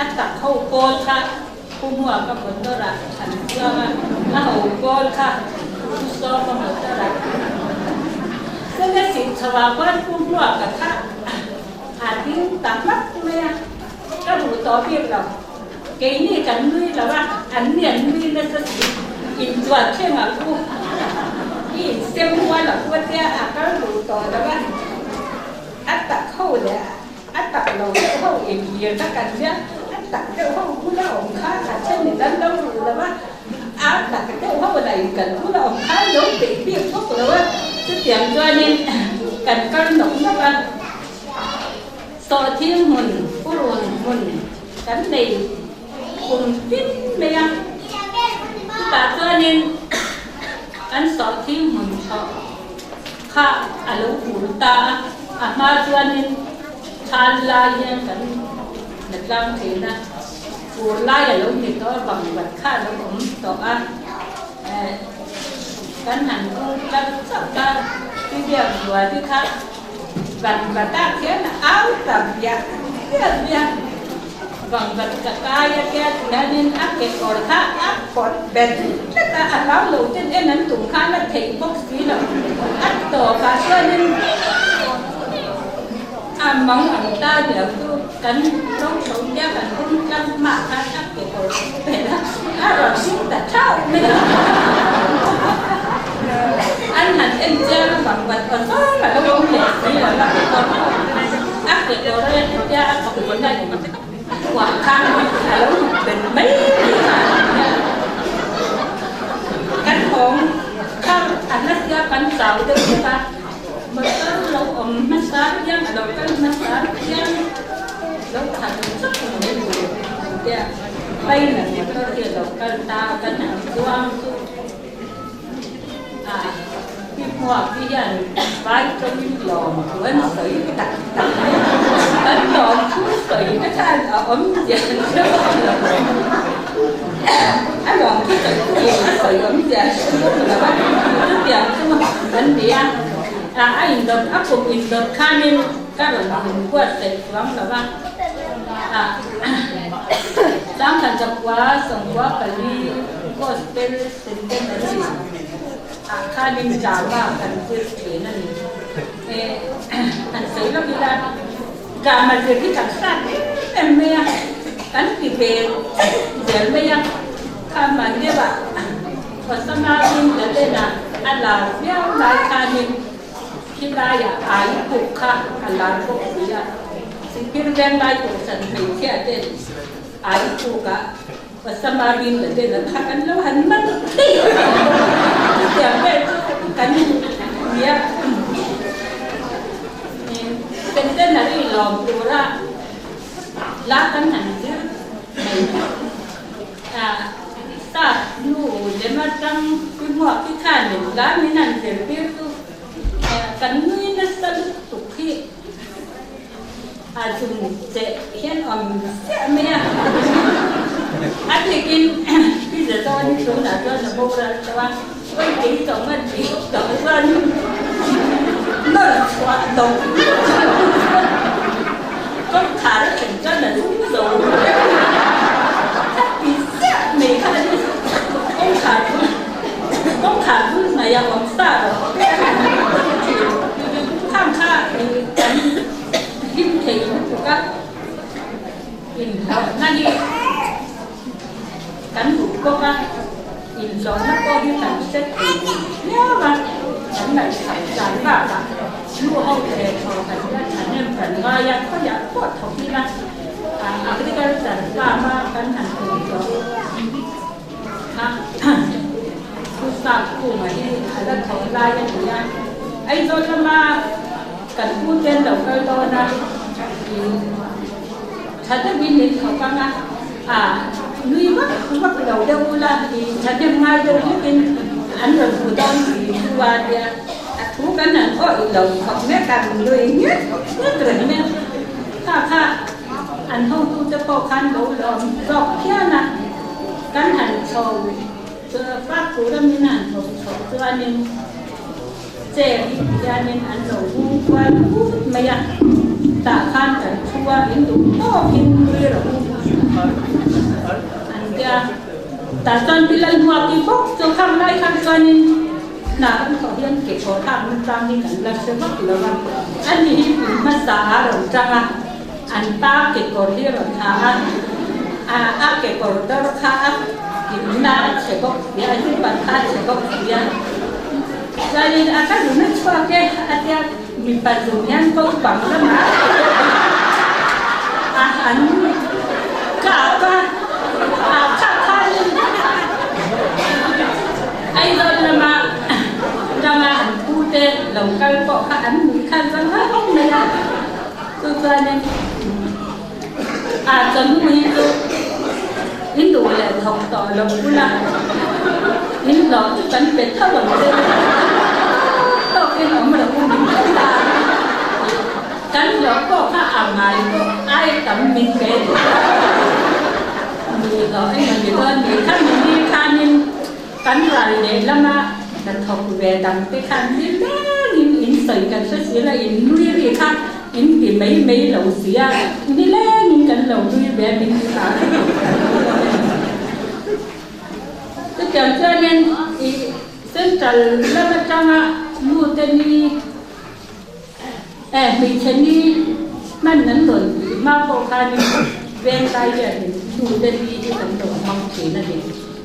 A tak ho pawl kha Pu Hmuaka motor ah an chuang a, a ho pawl kha Pu Sawma motor ah. Sele sih chho ah khuan Pu Hmuaka kha a ding ta hmak mai a, ka duh tawh bik lo. Keini kan nui lo a, an ni an nui nasa si. Inchuan thleng ang u, i insem mual ang u tia a kal duh tawh lo a, a tak ho leh a tak lo deuh ho inhirna kan nia, a tak deuh ho bula awm kha a then in an lo ruh lo a, a tak deuh ho lah in kan bula awm kha an lo peih bik bawk lo a, chutiang chuanin kan kal nawk nawk a. Sawhthing hmun, purun hmun kan nei kum tin mai a, chutah chuanin kan sawhthing hmun chhoh kha a lo hul ta a, a hma chuanin than lai hian kan la tlang thin a, fur lai a lo ni tawh a, bangbat kha a lo awm tawh a, kan han ur tlang chauh a, Tihbiak Zuali kha Vangvatak hian a au ta biak biak biak. Vangvat ka kai a tia tihianin a kekawr kha a pawt bet tlat a, a hlau lo ten en an tum khan a theih bawk si lo. A tawpah chuanin a mang ang ta diau chu kan lo chho tia kan rum tlang hmaah khan a kekawr chu phelh a, a rawn hring ta thauh mai a. An han en chiang a vangvat aw zawng a lo awm leh si lo a kekawr a kekawr a hetia a thawhpawlh a in kuah kha a lo bet mai mai kha a ni a. Kan hawng kha a la sia kan chau deuh bawk a, motor lo awm hmasa piang a lo kal hmasa piang lo khat chauh mai tur tia Paina motor hi a lo kal ta kan han chuang chu. Pi Hmuak hi hian vai tawngin lawm thu an sawi tak tak mai a, kan lawm thu sawi te khan a awm ziah hre bawk lo. A lawm thu sawi chu a sawi awm ziah hre bawk lo a, chutiang chu an ni a. A indawt, a kum indawt khanin ka rawn inbuatsaih chuang lo a. Sangkhat zakua sawmkua pali Gospel Centenary ah khanin drama kan zir thin a ni. Han sawi lawk ila, drama zir hi kan hrat em em mai a, kan ti ve zel mai a, kha man deuh ah Osama bin Laden a a lar viau lai khanin khilaiah ai puk kha a lar bawk si a, Sihphir Venglai Kohhran hmeichhia ten ai puk ah Osama bin Laden a kha kan lo han man thei chutiang vel chu kan nia. Centenary lawm tura la kan han zir mai a staff nu lem atang pi hmuak hi khanin la min han zirtir chu kan nui nasa lutuk hi. A zum che hian awm chiah mai a, a bikin pi Zazawn hi tunah chuan a boral tawh a, vawi kei tawng a tih tawh chuan nawr chhuah tawh kawngkhar a thlen chuan a zum zo a ti chiah mai kha a ni, kawngkhar bul kawngkhar bul hnaih a awm sa rawh khang kha kan Hlim thei lutuk a, inhlawhna hi kan duh bawk a, inhlawhna pawh hi kan hre thei viau a, kan ngaihsak dan bakah nu ho leh thaw kan la thahnem kan ngai a, khawiah pawh thawk ila agriculture farm a kan han tum tawh kha thu sap khumah hi a la thawh lai a ni a, Aizawl lama Kan pu ten lo kal dawn a, tha deuhin min thawk ang a, a nui vak vak lo deuh ula, i thahnem ngai deuh hlekin an rawn hmu dawn si chu a tia, a thu kan han awih lo khawp mek a, nui nghet nghet reng mai a, kha kha an hotute pawh khan lo lawm zawk phian a, kan han chho, park tura min han chho chhoh chuanin. Chair hi ti hianin an lo hung kual put mai a, tah khan kan thu a, in duh tawkin nui rawh u an tia. Tah chuan Pi Lalhmuaki bawk chu khang lai khan chuanin hna kan thawh hian ke kawr hak nachang hi kan la hre vak lo a, ani hi pui hmasa a rawn tang a, an pa kekawr hi rawn ha a, a a kekawr dawr kha a kimna a chhe bawk sia, a zipper kha a chhe bawk sia. Chuanin a ka lun a chhuak e a tia mipa zum hian ko bang lamah a han kap a, a kha khanin Aizawl lama tanga an pute lo kal pawh kha an nuih khan chuan hauh mai a. Chu chuanin a chawhnu hi chu in duh leh thawk tawh lo bula in hlawh chu kan pe tho ang che tawkin awm lo u min ti ta kan hlawh pawh kha a ngai pawh ai tam min pe duh mi hlawh emaw ni dawn ni kha mi ni khanin kan ral leh lama hnathawk ve dang te khan thil lengin in sawi kan hre si la in nui ri kha In ti mai mai lo sia, nilengin kan lo nui ve a min ti ta. Chutiang chuanin i Central lam atanga nu te ni eh hmeichhe ni hman an rawn tih hma pawh khanin venglai hianin nu te ni hi kan lo hmang thin a ni.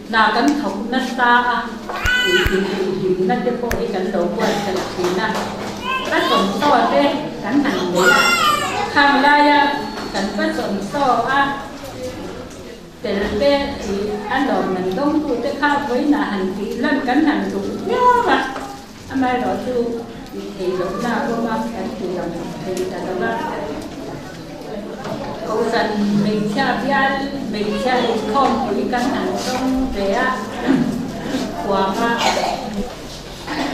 Hna kan thawk nasa a, tih inhlimna te pawh hi kan lo buatsaih thin a. Ka thawmhnaw te kan han nei a, khang laia kan va thawmhnaw a tel te tih a lawm nan dawngtu te kha vawiinah han tih lan kan han duh viau a, amaherawhchu tih theih lohna a awm a, kan tih lang thei ta lo va. Kohhran hmeichhia bial hmeichhia inkhawmpui kan han tawng ve a, huam a,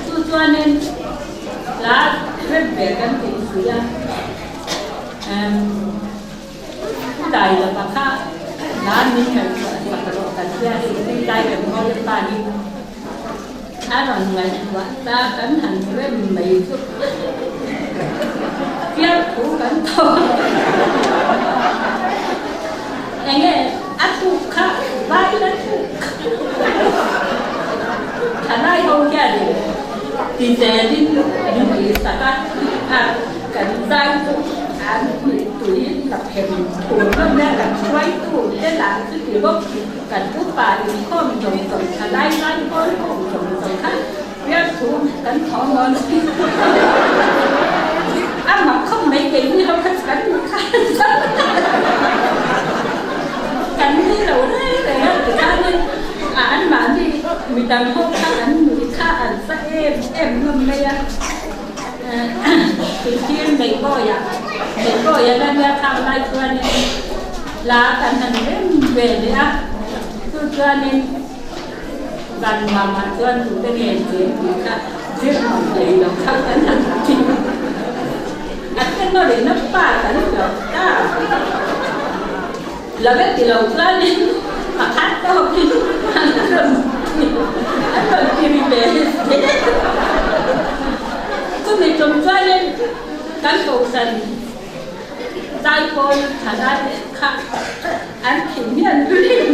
chu chuanin hla rem ve kan tih pui a, Dai lova kha hla min ngaihtuah sak rawh kan tia hei tui lai kan ngawi pa hi a rawn ngaihtuah ta kan han rem mai chu fiar thu kan tho enge a tuk kha vai la tuk thalai ho hian ti zelin min tih sak a a kan zai chu an tui la phem thur hlawm nia kan hruaitu te lah chu ti bawk. Kan upa inkhawm zawng zawng tha lai lai pawl khawm zawng zawng kha riak thu kan thaw mawn a mak khawp mai keini ho kha chu kan ni kha kan ni lo reng reng a tikhanin a anmahni midang ho kha an nui kha an sa em em hlawm mai a tihtir Meibawiah Meibawiah la nia khang lai chuanin Hla kan han rem ve leh a, chu chuanin van nuamah chuan tute nge cheng tih kha zir hmu thei lo kha kan han ti. A tenawrin a pa kan hlauh ta lo e ti lo chuanin pakhat tawkin an rawn an rawn ti ri ve zel. Chumi tum chuanin kan kohhran Zaipawl thalai leh kha an thim hian rin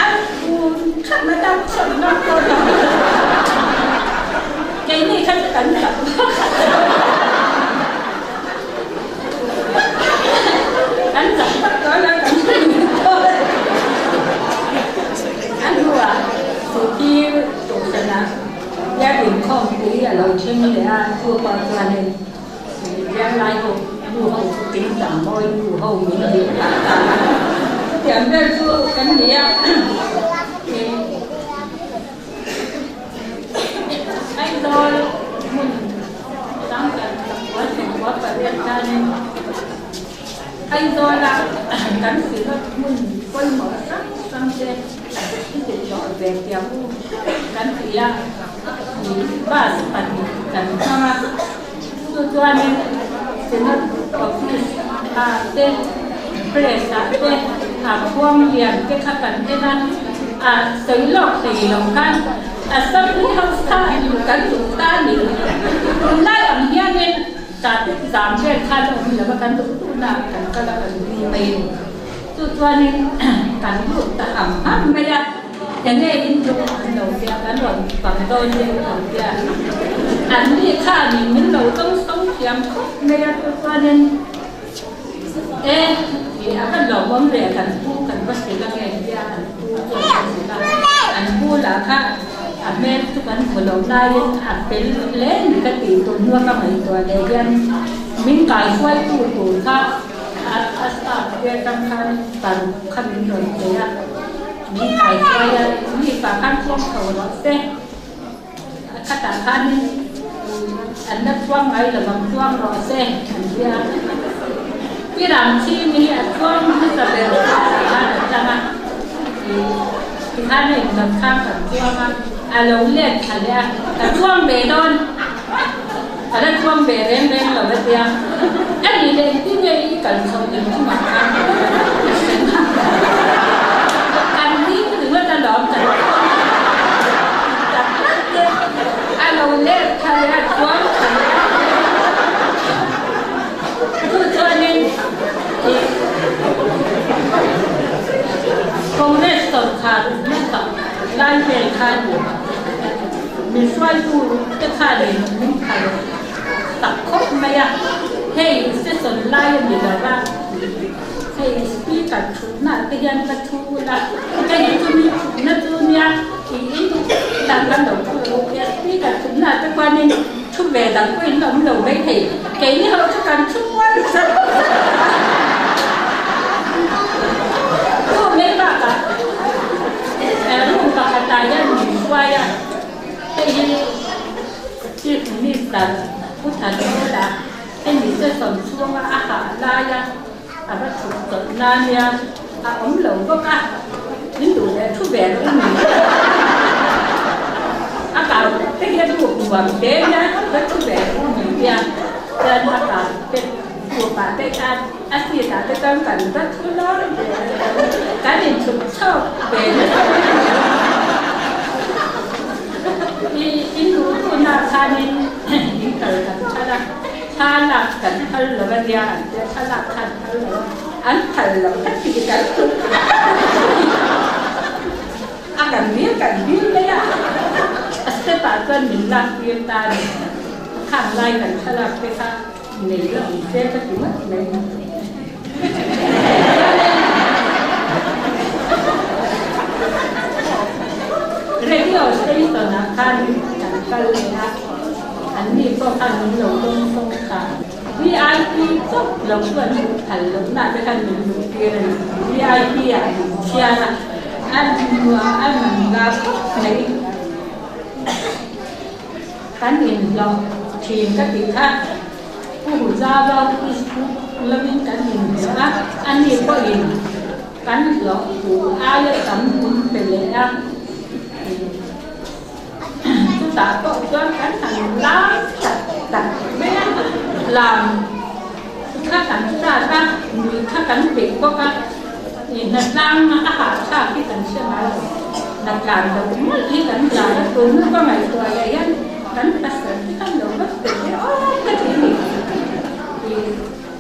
an un khat na dam chawp na pawh keini kha chu kan chak vak kan chak vak tawh lo kan tawh a hnuah Sihphir Kohhranah Biak inkhawmpui a lo thleng leh a, chu pawh chuanin biak lai ho nu ho chu tingtang mawi nu ho min dil phah ta a. Chutiang vel chu kan ni a, Aizawl hmun changkan 1948 khanin Aizawla kan Synod hmun pawimawh hrang hrang te i ti tlawh ve tiang u kan ti a, bus pahnih kan hmang a, chu chuanin Synod office ah te press ah te a khuang lian te kha kan en a, a sawi lawk thei lo khan. Assembly House kha kan duh ta a ni. Tunlai ang hianin traffic zam vel khan a awm lo a, kan duh duhna ah kan kal a, kan ding mai a ni. Chu chuanin kan lut ta ham ham mai a, enge in duh an lo tia, kan rawn bang dawn che u lo tia. An ni khanin min lo dawng sawng thiam khawp mai a, chu chuanin E, ih a kan lawmawm ve, kan pu kan va hrilh ange tia an pu chuan kan hrilh a, an pu lah kha a hmel chu kan hmu lo laiin a fel hle ni ka tih tur hnua ka ngaihtuah leh hian min kaihruaitu tur kha a staff te atang khan paruk kha min rawn pe a, min kaihruai a, mi pah khan kawng chho rawh se. A khatah khanin an la chuang ngai lo ang, chuang rawh se an ti a. Pi Ramchhimi hi a chuang hmasa ber khan a chang a, tikhan a inzawt khan kan chuang a, a lo let thla leh a, ka chuang ve dawn, ka la chuang ve reng reng lo a tia, a nih leh engtin nge i kal chhoh inchungah khan kan ding ringawt alawm kan chuang tak tak te a lo let thla leh a chuang thla leh a chu chuanin ih Congress sawrkar hmasa lai vel khan min hruaitu te khanin min phal tak khawp mai a, hei session lai a ni lo va, hei speaker thutna te hian ka thu ula, hei hi chu mi thutna chu nia tiin dan kan lo thu lo a, speaker thutna te khuanin thu ve dang pawhin a awm lo mai thei, keini ho chu kan thu mual zat zat a, chu mai bakah room pakhatah hian min hruai a, hei hi. Chief Minister Pu Thanhawla hemi session chhunga a hah laia a va chhuk chawlh na nia a awm lo bawk a, min duh leh thu ve rawh ni. A kau te hi a duh nuam hle nia va thu ve rawh ni tia chuan a kau te khupah te khan a seat ah te chuan kan va thu lawr ve kan inchhuk chhawk ve nasa mai a ni. I in duh duhna khanin in kal kan phal a, thla lak kan phal lo a nia an tia, thla lak khan phal lo a, an phal lo kha ti kan tum a, kan dil kan dil mai a, a step ah chuan min lak tir ta a ni, khang lai kan thla lak te kha nei la awm se ka ti ngawt mai. Radio station ah khan kan kal leh a, an ni pawh khan min lo dawng fawng kha. VIP chauh lo chu an duh phal loh nah te khan min luh tir a ni. VIP ah min chhiar a, a nuah a man ga khawp mai. Kan inhlawh thin ka tih kha. Pu Huzava East lovin kan inhmu a, ani pawhin kan hlawh tur aia tam min pe leh a. Chutah pawh chuan kan han lam tak tak mai a, lam kha kan hrat a, nui kha kan peih bawk a, hnatlang a hahthlak hi kan hre ngai lo, hnatlan loh mawlh hi kan tlan a, tun ka ngaihtuah leh hian Kan pasal te khan lo va pe ve awm ka ti ni. I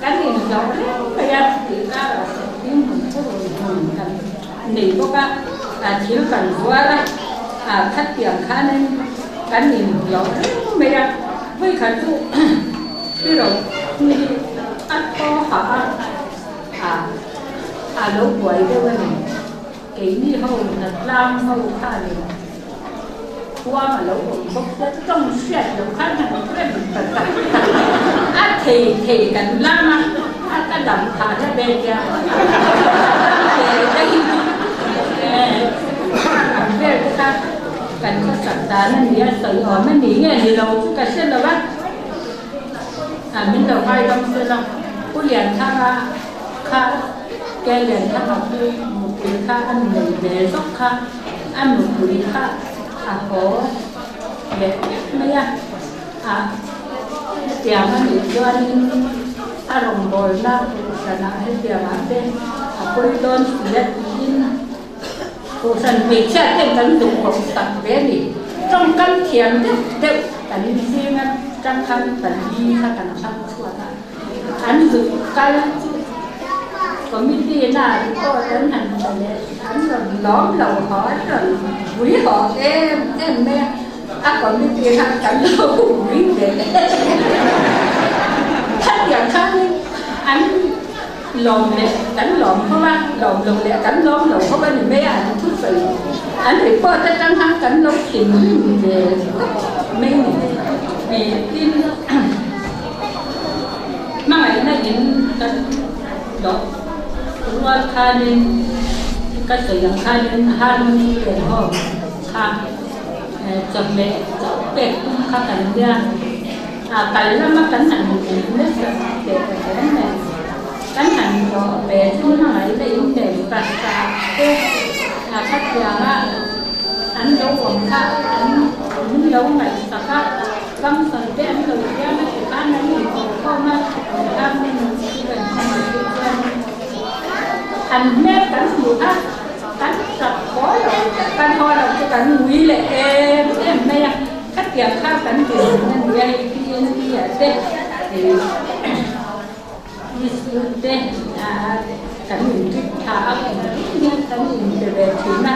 kan inhlauh reng mai a, tih karah sawhthing hmun thurun hmun kan nei bawk a, a thil kan zuar a, a khatiang khanin kan inhlauh reng mai a, vawikhat chu Hero hi a thaw hah a, a a lo buai deuh a ni. Keini ho hnatlang ho khanin khuang a lo awm bawk sia, tawng hriat loh khan han rem ta tak tak a, thei thei kan lam a, a ka dam phah na ve tia lam ve daih ang vel te kha kan khawsak dan a ni a, sawi awm a ni nge ni lo chu ka hre lo a, a min lo ngaidam sela Pu Lianthanga kha Kellen kha nupui nupui kha a nei ve zawk kha, a nupui kha a haw leh vek mai a, a hetiang a nih chuanin a rawngbawlna kohhranah hetiangah te a pawi dawn si a tiin kohhran hmeichhia ten kan duh khawp tak ve a ni. Tawngkam thiam deuh deuh kan zing atang khan pali kha kan thlang chhuak a, an zuk kal chu committee na report an han hmu leh an rawn lawm lo haw an rawn vui haw em em mai a, a committee khan kan lo vui ve khatiang khanin an Lawm leh kan lawm ho a, lawm lo leh kan lawm lo ho a ni mai a, an thusawi an report atang khan kan lo thinrim ve tawp mai ni. Tin, hmangaihna in kan hlawh rual khanin ka sawi ang khanin harmony len ho kha chawhmeh chauh pek tum kha kan nia. A kal lama kan han nasa teh ta hle mai. Kan han hlawh ve chu hmangaih na in nen pasta te a khatianga an lo awm kha an min lo ngaihsak a, function te an lo siam a ti khan an inkhawm a, harmony kan hmangaih te chuan an hmel kan hmuh kha kan tap haw lo, kan haw lo chu kan ngui leh em em mai a. Khatiang kha kan dinhmun a ni a, hei PNP ah te Miss te kan intrip tha a, engkim hian kan inpe ve thin a,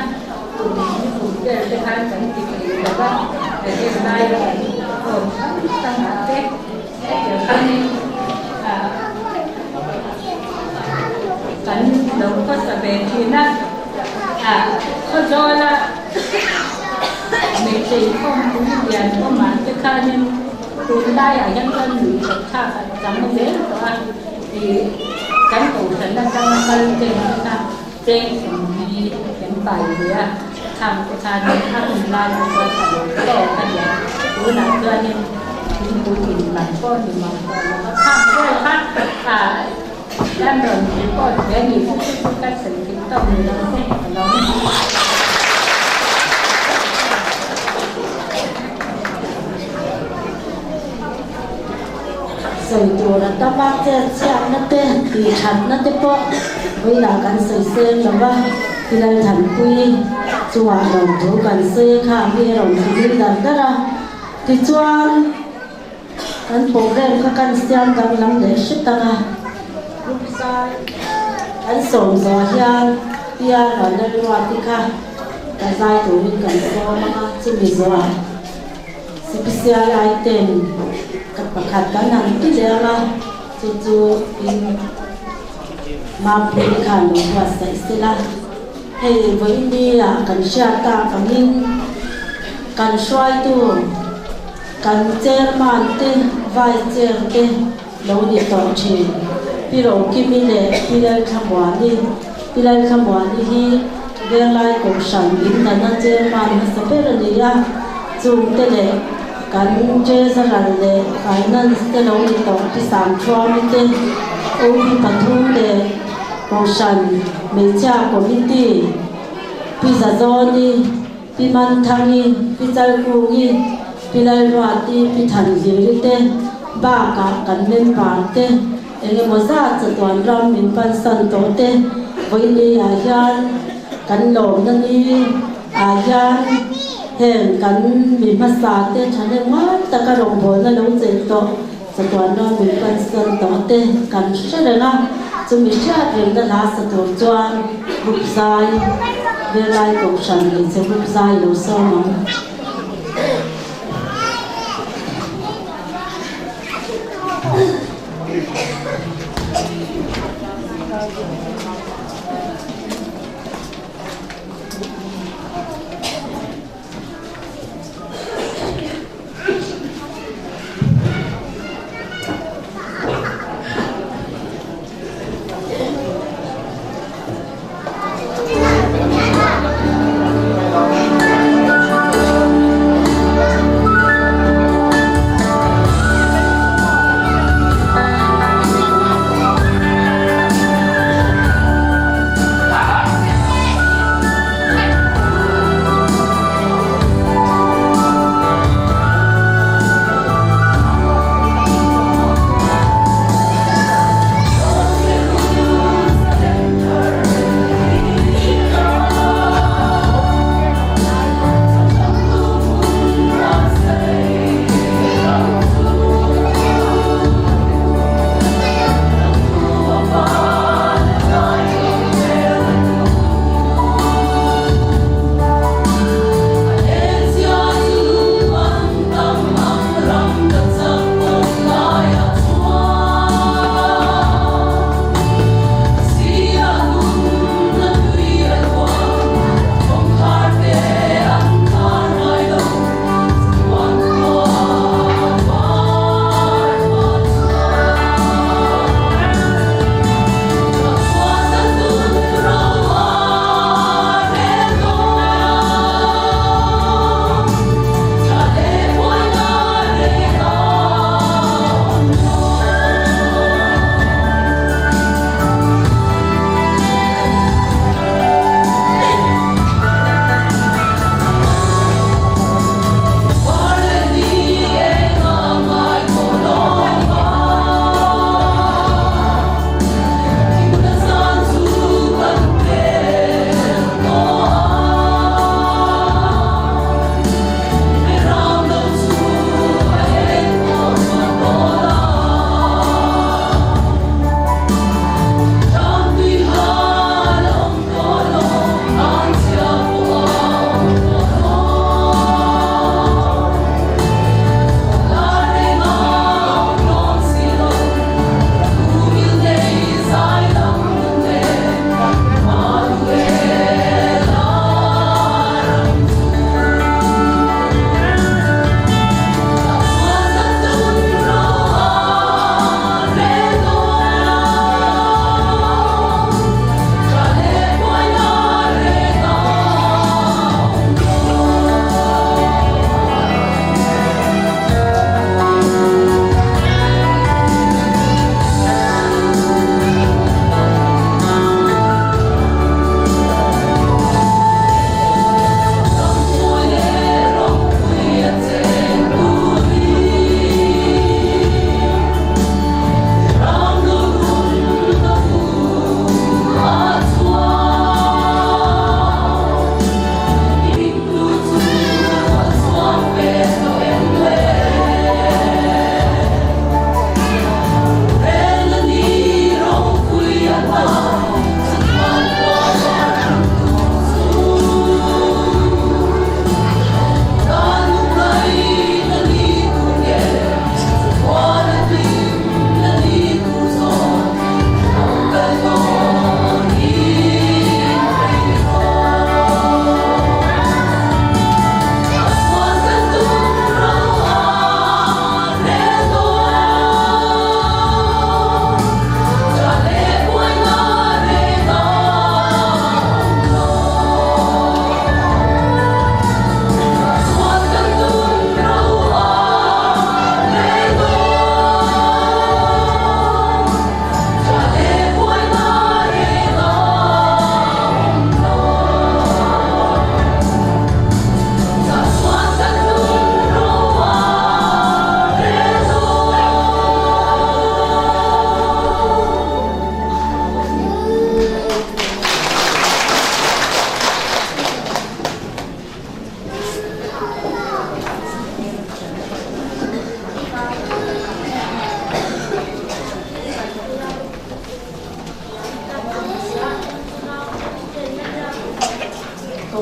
kum kum vel te khan kan ti thei lo va, heng laia kan awm hrang hrangah te hetiang khanin kan lo khawsa ve thin a, Khawzawla Meitei khawmpui lian awmah te khanin tunlaiah hian chuan lui chawp thlak a chang zel tawh a, ih kan kohhran atanga kal te te kha cheng sawmli kan pai ve a, khang te khanin a hun laiah chuan a lo tawk a nia, tunah chuanin thingpui in man pawh ni mang tawh lo va, khang vel kha Kan rawn report ve ni chu chu chu ka sawi thei tawk ni lo se ka lo ni. Sawi tur a tam a, chet chhiatna te, tih thatna te pawh vawilah kan sawi seng lo va, Pi Lalthanpuii chungah lawmthu kan sawi a kha mi a rawn thudui dar dar a, tichuan, Kan program kha kan siam danglam leh hret ang a, group zai kan sawm zawh hian Pia Vanlalruati kha ka zai turin kan sawm ang a, chumi zawhah Sipisial item ka pakhat kan han ti leh ang a, chu chu in Mampuii khan lo buatsaih sela, hei vawiini ah kan hriat tak angin kan hruaitu. Kan chairman te, vice chair te lo ni tawh thin. Pi Rokimi leh Pi Lalthlamuani. Pi Lalthlamuani hi Venglai Kohhran Indana chairman hmasa ber a ni a, chungte leh kan treasurer leh finance te lo ni tawh Pi Sangthuami te, OB pathum leh Kohhran Hmeichhia Committee Pi Zazawni, Pi Manthangi, Pi Chalkungi, Pi Lalruati, Pi Thanhliri te bakah kan member te eng emaw zat chatuan ram min pansan tawh te vawiini ah hian kan lawmna ni ah hian heng kan mi hmasa te thahnem ngai taka rawngbawlna lo chelh tawh chatuan ram min pansan tawh te kan hre reng a, chumi hriat rengna hla sa tur chuan group zai Velai Kohhran hmeichhe group zai lo sawm ang.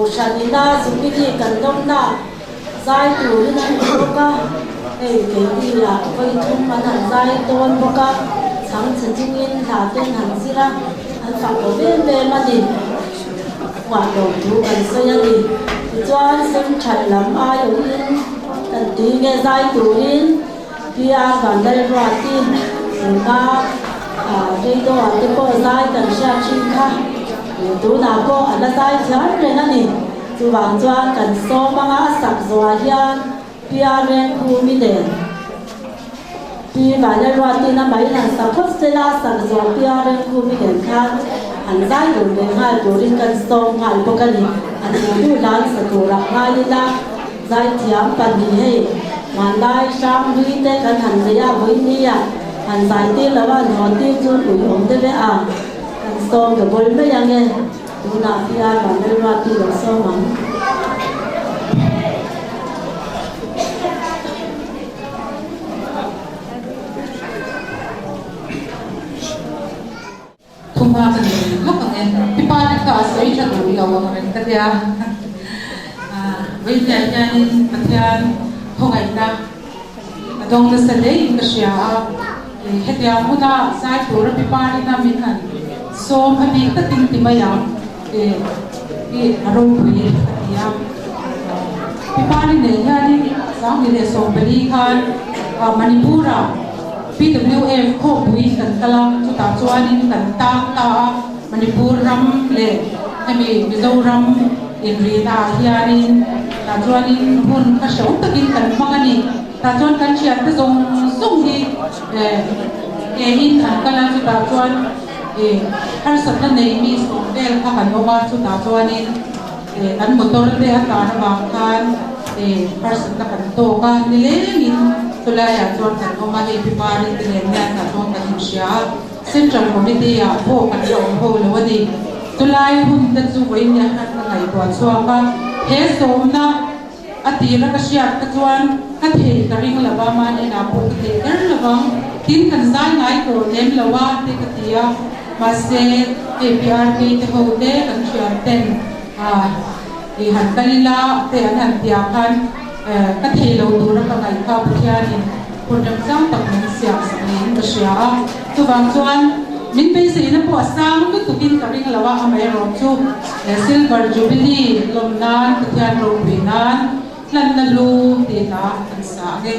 Kohhran ina Jubilee kan lawmna zai turin an ti bawk a, hei keini ah vawi thum an han zai dawn bawk a, chhang chhe chungin hla ten han zir a, an fak lo em em a ni. Huah lawm thu kan sawi a ni. Tichuan Central lam aiawhin kan tui nge zai turin PR Vanlalruati tuna radio ah te pawh zai kan hriat thin kha tunah pawh a la zai thiam reng a ni. Chuvang chuan kan sawm anga a sak zawhah hian PR Rengkhumi nen Pi Vanlalruatin a main han sa phawt sela a sak zawh PR Rengkhumi nen khan han zai dun ve nghal turin kan sawm nghal bawk a ni. An duh hlan sa turah nghal ila. Zaithiam pahnih hei hmanlai hranghlui te kan han nei a, vawinia han zai tir lo a, an haw tir chu ui awm deuh e a, kan sawm ta bawl mai ang e, tunah PR Vanlalruati lo sawm ang. Thuma ka nei lawk ang e. Pi pa te kha a sawi tha duh lo ang reng ka tia. Vawiinah hianin Pathian khawngaihna a dawng nasa hle in ka hria a. Hetiang huna zai tura pi pa ina min han sawm a bik takin ti mai ang i a ropui ka ti a. Pi pa ri nei hianin 2014 khan Manipur-ah PWF khawpui kan kal a, chutah chuanin kan tang ta a, Manipur ram leh hemi Mizoram inrihna ah hianin tah chuanin hun kha hrehawm takin kan hmang a ni. Tah chuan kan thiante zawng zawng hi ke in an kal a, chutah chuan harsatna nei mi sawm vel kha kan awm a, chutah chuanin kan motor te a tlan avang khan harsatna kan tawk a, nilengin chulaiah chuan kan awm a, hei pi Pari te nen hian tah chuan kan inhria a, Central Committee ah pawh kan la awm ho lo a ni. Chulai hun te chu vawiin hian ka ngaihtuah chhuak a, he sawmna a tira ka hriat kha chuan ka thei ka ring lo va, mahni inah pawh ka thei kher lo vang, tin kan zai ngai tawh lem lo a te ka ti a, mahse hei PRK te ho te kan thian ten i han kal ila te an han tia khan ka thei lo tura ka ngaih kha Pathianin hun remchang tak min siam sak niin ka hria a, chuvang chuan min beiseina pawh a sang lutukin ka ring lo a, amaherawh chu Silver Jubilee lawm nan Pathian ropui nan hlanna lu tih hla kan sa ang e.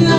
I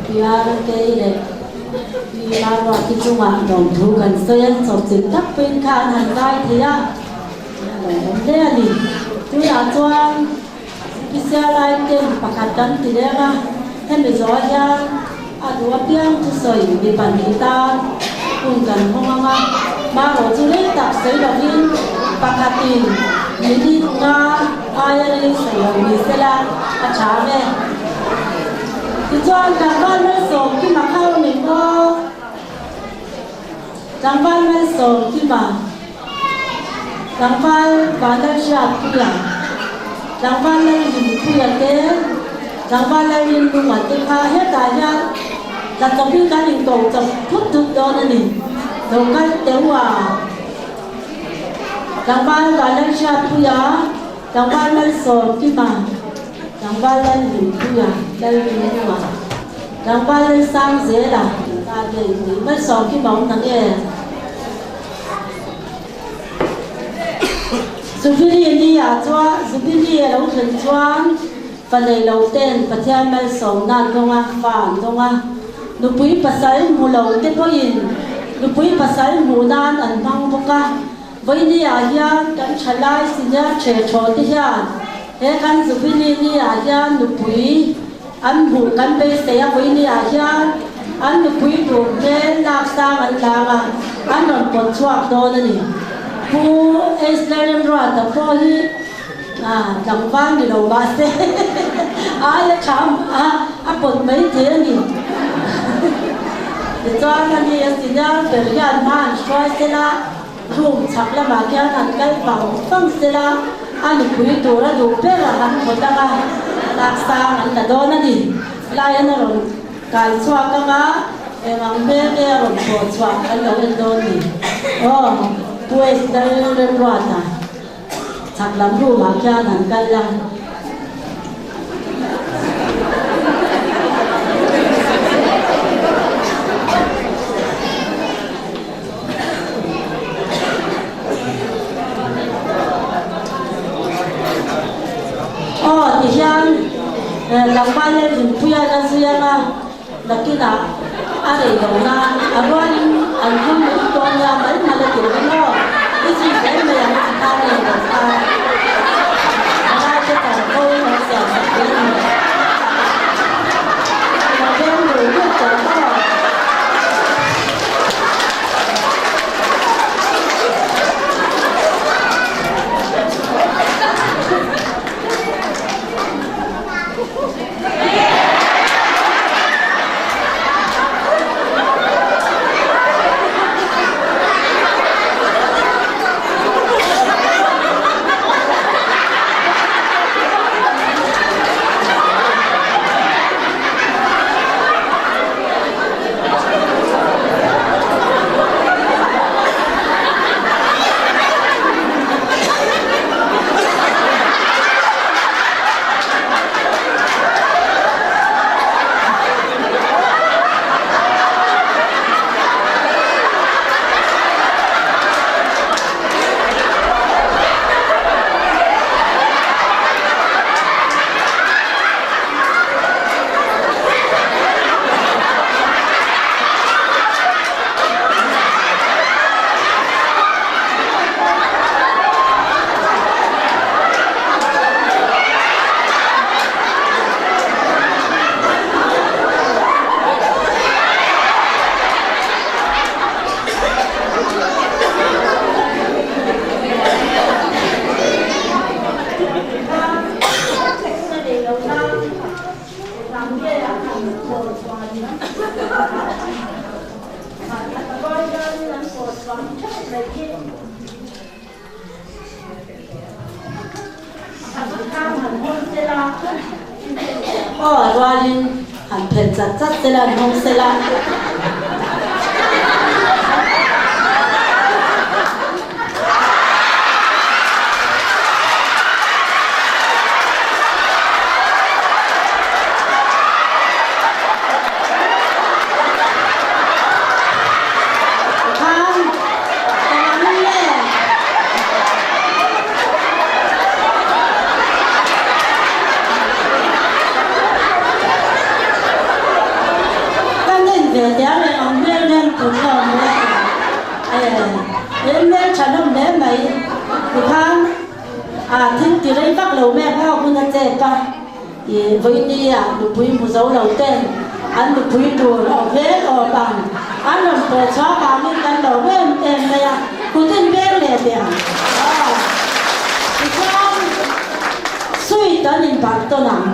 PRK leh Pi Maruati chungah lawmthu kan sawi a, chawpchilh tak pawhin kha an han zai thei a, a lawmawm hle a ni. Tunah chuan Special item pakhat kan ti leng a, hemi zawh hian a duh apiang thusawi mi pahnih tan hun kan hawng ang a, marawh chu rei tak sawi lovin pakhatin minute nga aia rei sawi lo ni sela a tha ang e. Tichuan tlangval Malsawmkima kha awm em aw? Tlangval Malsawmkima, Tlangval Vanlalhriatpuia, Tlangval Lalhlimpuia te, Tlangval Lalrinlunga te kha hetah hian tla chawpin kan inko chawp thut thut dawn a ni. Lo kal teu a, Tlangval Vanlalhriatpuia, Tlangval Malsawmkima, Tlangval Lalhlimpuia, Lalrinlunga, Tlangval Lalsangzela, Malsawmkima awm na nge? Jubilee ni ah chuan Jubilee a lo thlen chuan fa nei lo ten Pathian malsawmna an dawng a, fa an dawng a. Nupui pasal hmu lo te pawhin nupui pasal hmuh nan an hmang bawk a. Vawiini ah hian kan thalai senior the thaw te hian he kan Jubilee ni ah hian nupui an hmuh kan beisei a, vawiini ah hian an nupui tur hmel lak sang an tlang a, an rawn pawt chhuak dawn a ni. Pu Eisler Remruata pawh hi tlangval ni lo mahse aia tha a pawt mai thei a ni. Tichuan ani a senior ber hian hma an hruai sela, room chhak lamah khian han kal vang vang sela, a nupui tur a duh ber a han pawt ang a, lak sang an la dawn a ni. Laian a rawn kai chhuak ang a, eng ang hmel nge a rawn pawh chhuah kan lo en dawn ni. Aw, Pu Esther Remruata chhak lam room ah khian han kal a. Aw ti hian tlangval leh Rinpuia la zui anga nakinah a rei lo nan a rualin an vul mai dawn nia mal mal a ti reng aw i zui zel mai ang chi khan eng lo kha palai te chanvo lo siam sak ve a ni. Lo veng dur dur tawh aw. Aw a rualin han phelh chat chat sela an hawng sela. Khan engangin nge? tiang eng ang hmel nen tur nge awm le eh hmel tha hlawm hle mai tikhan a thil ti rei vak lo mek a hun a chep a ih vawiini ah nupui hmu zo lo ten an nupui tur a hmel awp ang an rawn pawh chhuak vangin kan lo em em mai a kut in veng leh teh ang aw tichuan sweet an inbarh tawn ang.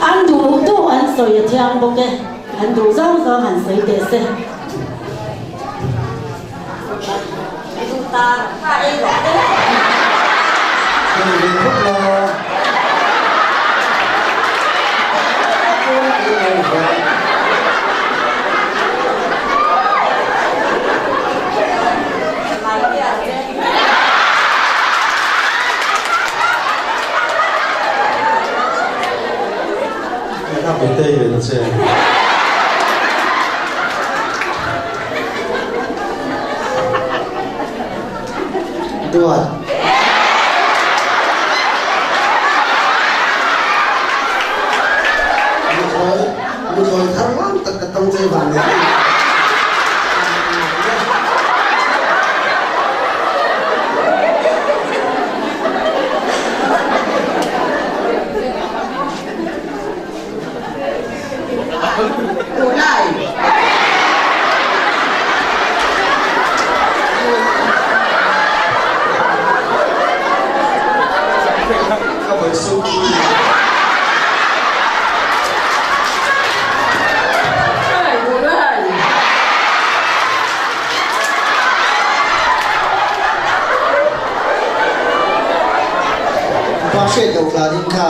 An duh duh an sawi a thiang bawk e, an duh zawng zawng han sawi teh se. Duat. Nuthlawi, nuthlawi thar lam tak ka tong che van ne. Pa hriat loh hlan in kha.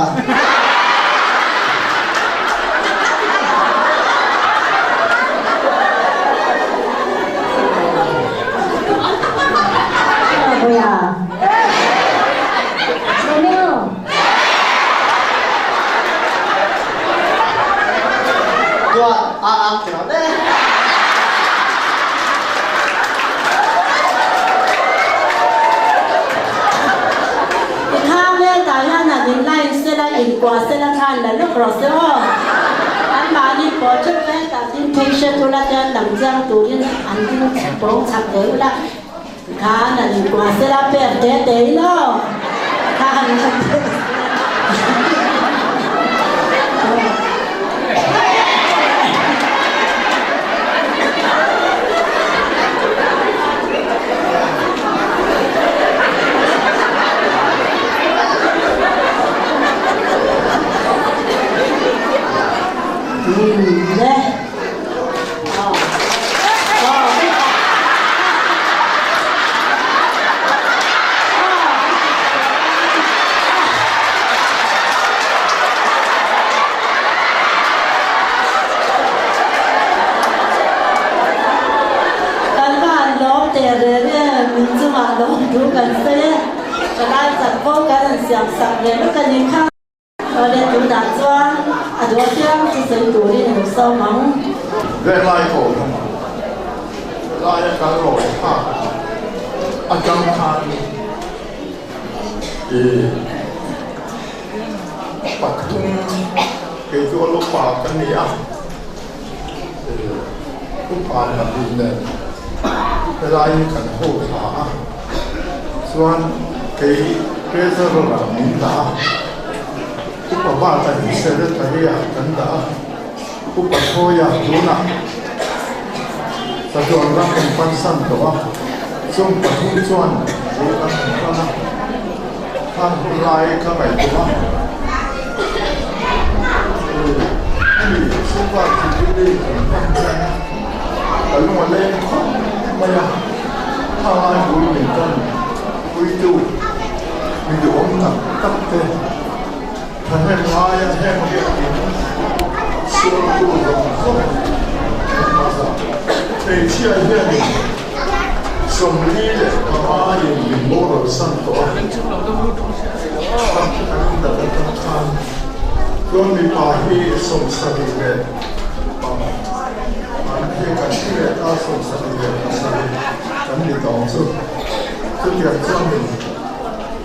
Tuah a ang kira ne. Kha hmel tah hian han in line sela inkuah sela khan la lawk rawh se aw. Anmahni pawh theuh kha hetah ding phei hre ula chuan lam chiang turin an ding pawng chak ve ula. Khan han inkuah sela per te te in aw. Kha han la teh se. Kan van lawm teh reng e, min chungah lawm thu kan sawi e, thalai chanvo kan han siam sak ve vek a ni kha. Awle tunah chuan a duh apiang chu sawi turin a lo sawm ang. Venglai ko hnungah laia kal rawi thlak atang khan i pathum kei chu a lupa ka ni a, upa pahnih nen helai hi kan ho thla a, chuan kei treasurer ah min dah a, upa bata hi secretary ah kan dah a, upa Thawia tunah Sachuan ram kan pansan tawh a, chung pathum chuan bul kan han tan a, khang hun lai ka ngaihtuah a, hemi Silver Jubilee kan hman hian ka lung a leng khawp mai a, khang lai bul min tan puitu mi duhawm tak tak te thahnem ngaia heng biakin sualtu zawng zawng an hmasa. Hmeichhia hianin 45 in min boral san tawh a, kan indah atang khan. Chuan mipa hi 75 an hei kan thi leh ta 77 kan ni tawng chu. Chutiang chuanin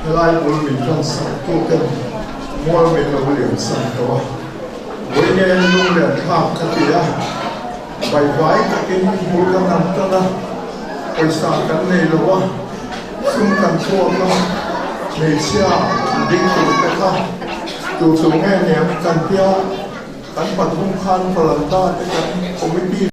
helai bul min tan sak tu ten mual min lo lian san tawh a. Vawiin lunglen thlak ka ti a, baivai takin bul kan han tan a, pawisa kan nei lo a, sum kan chhuak a, hmeichhia ding tur te kha tu tu nge niang kan tia, kan pathum khan Palanda te kan committee.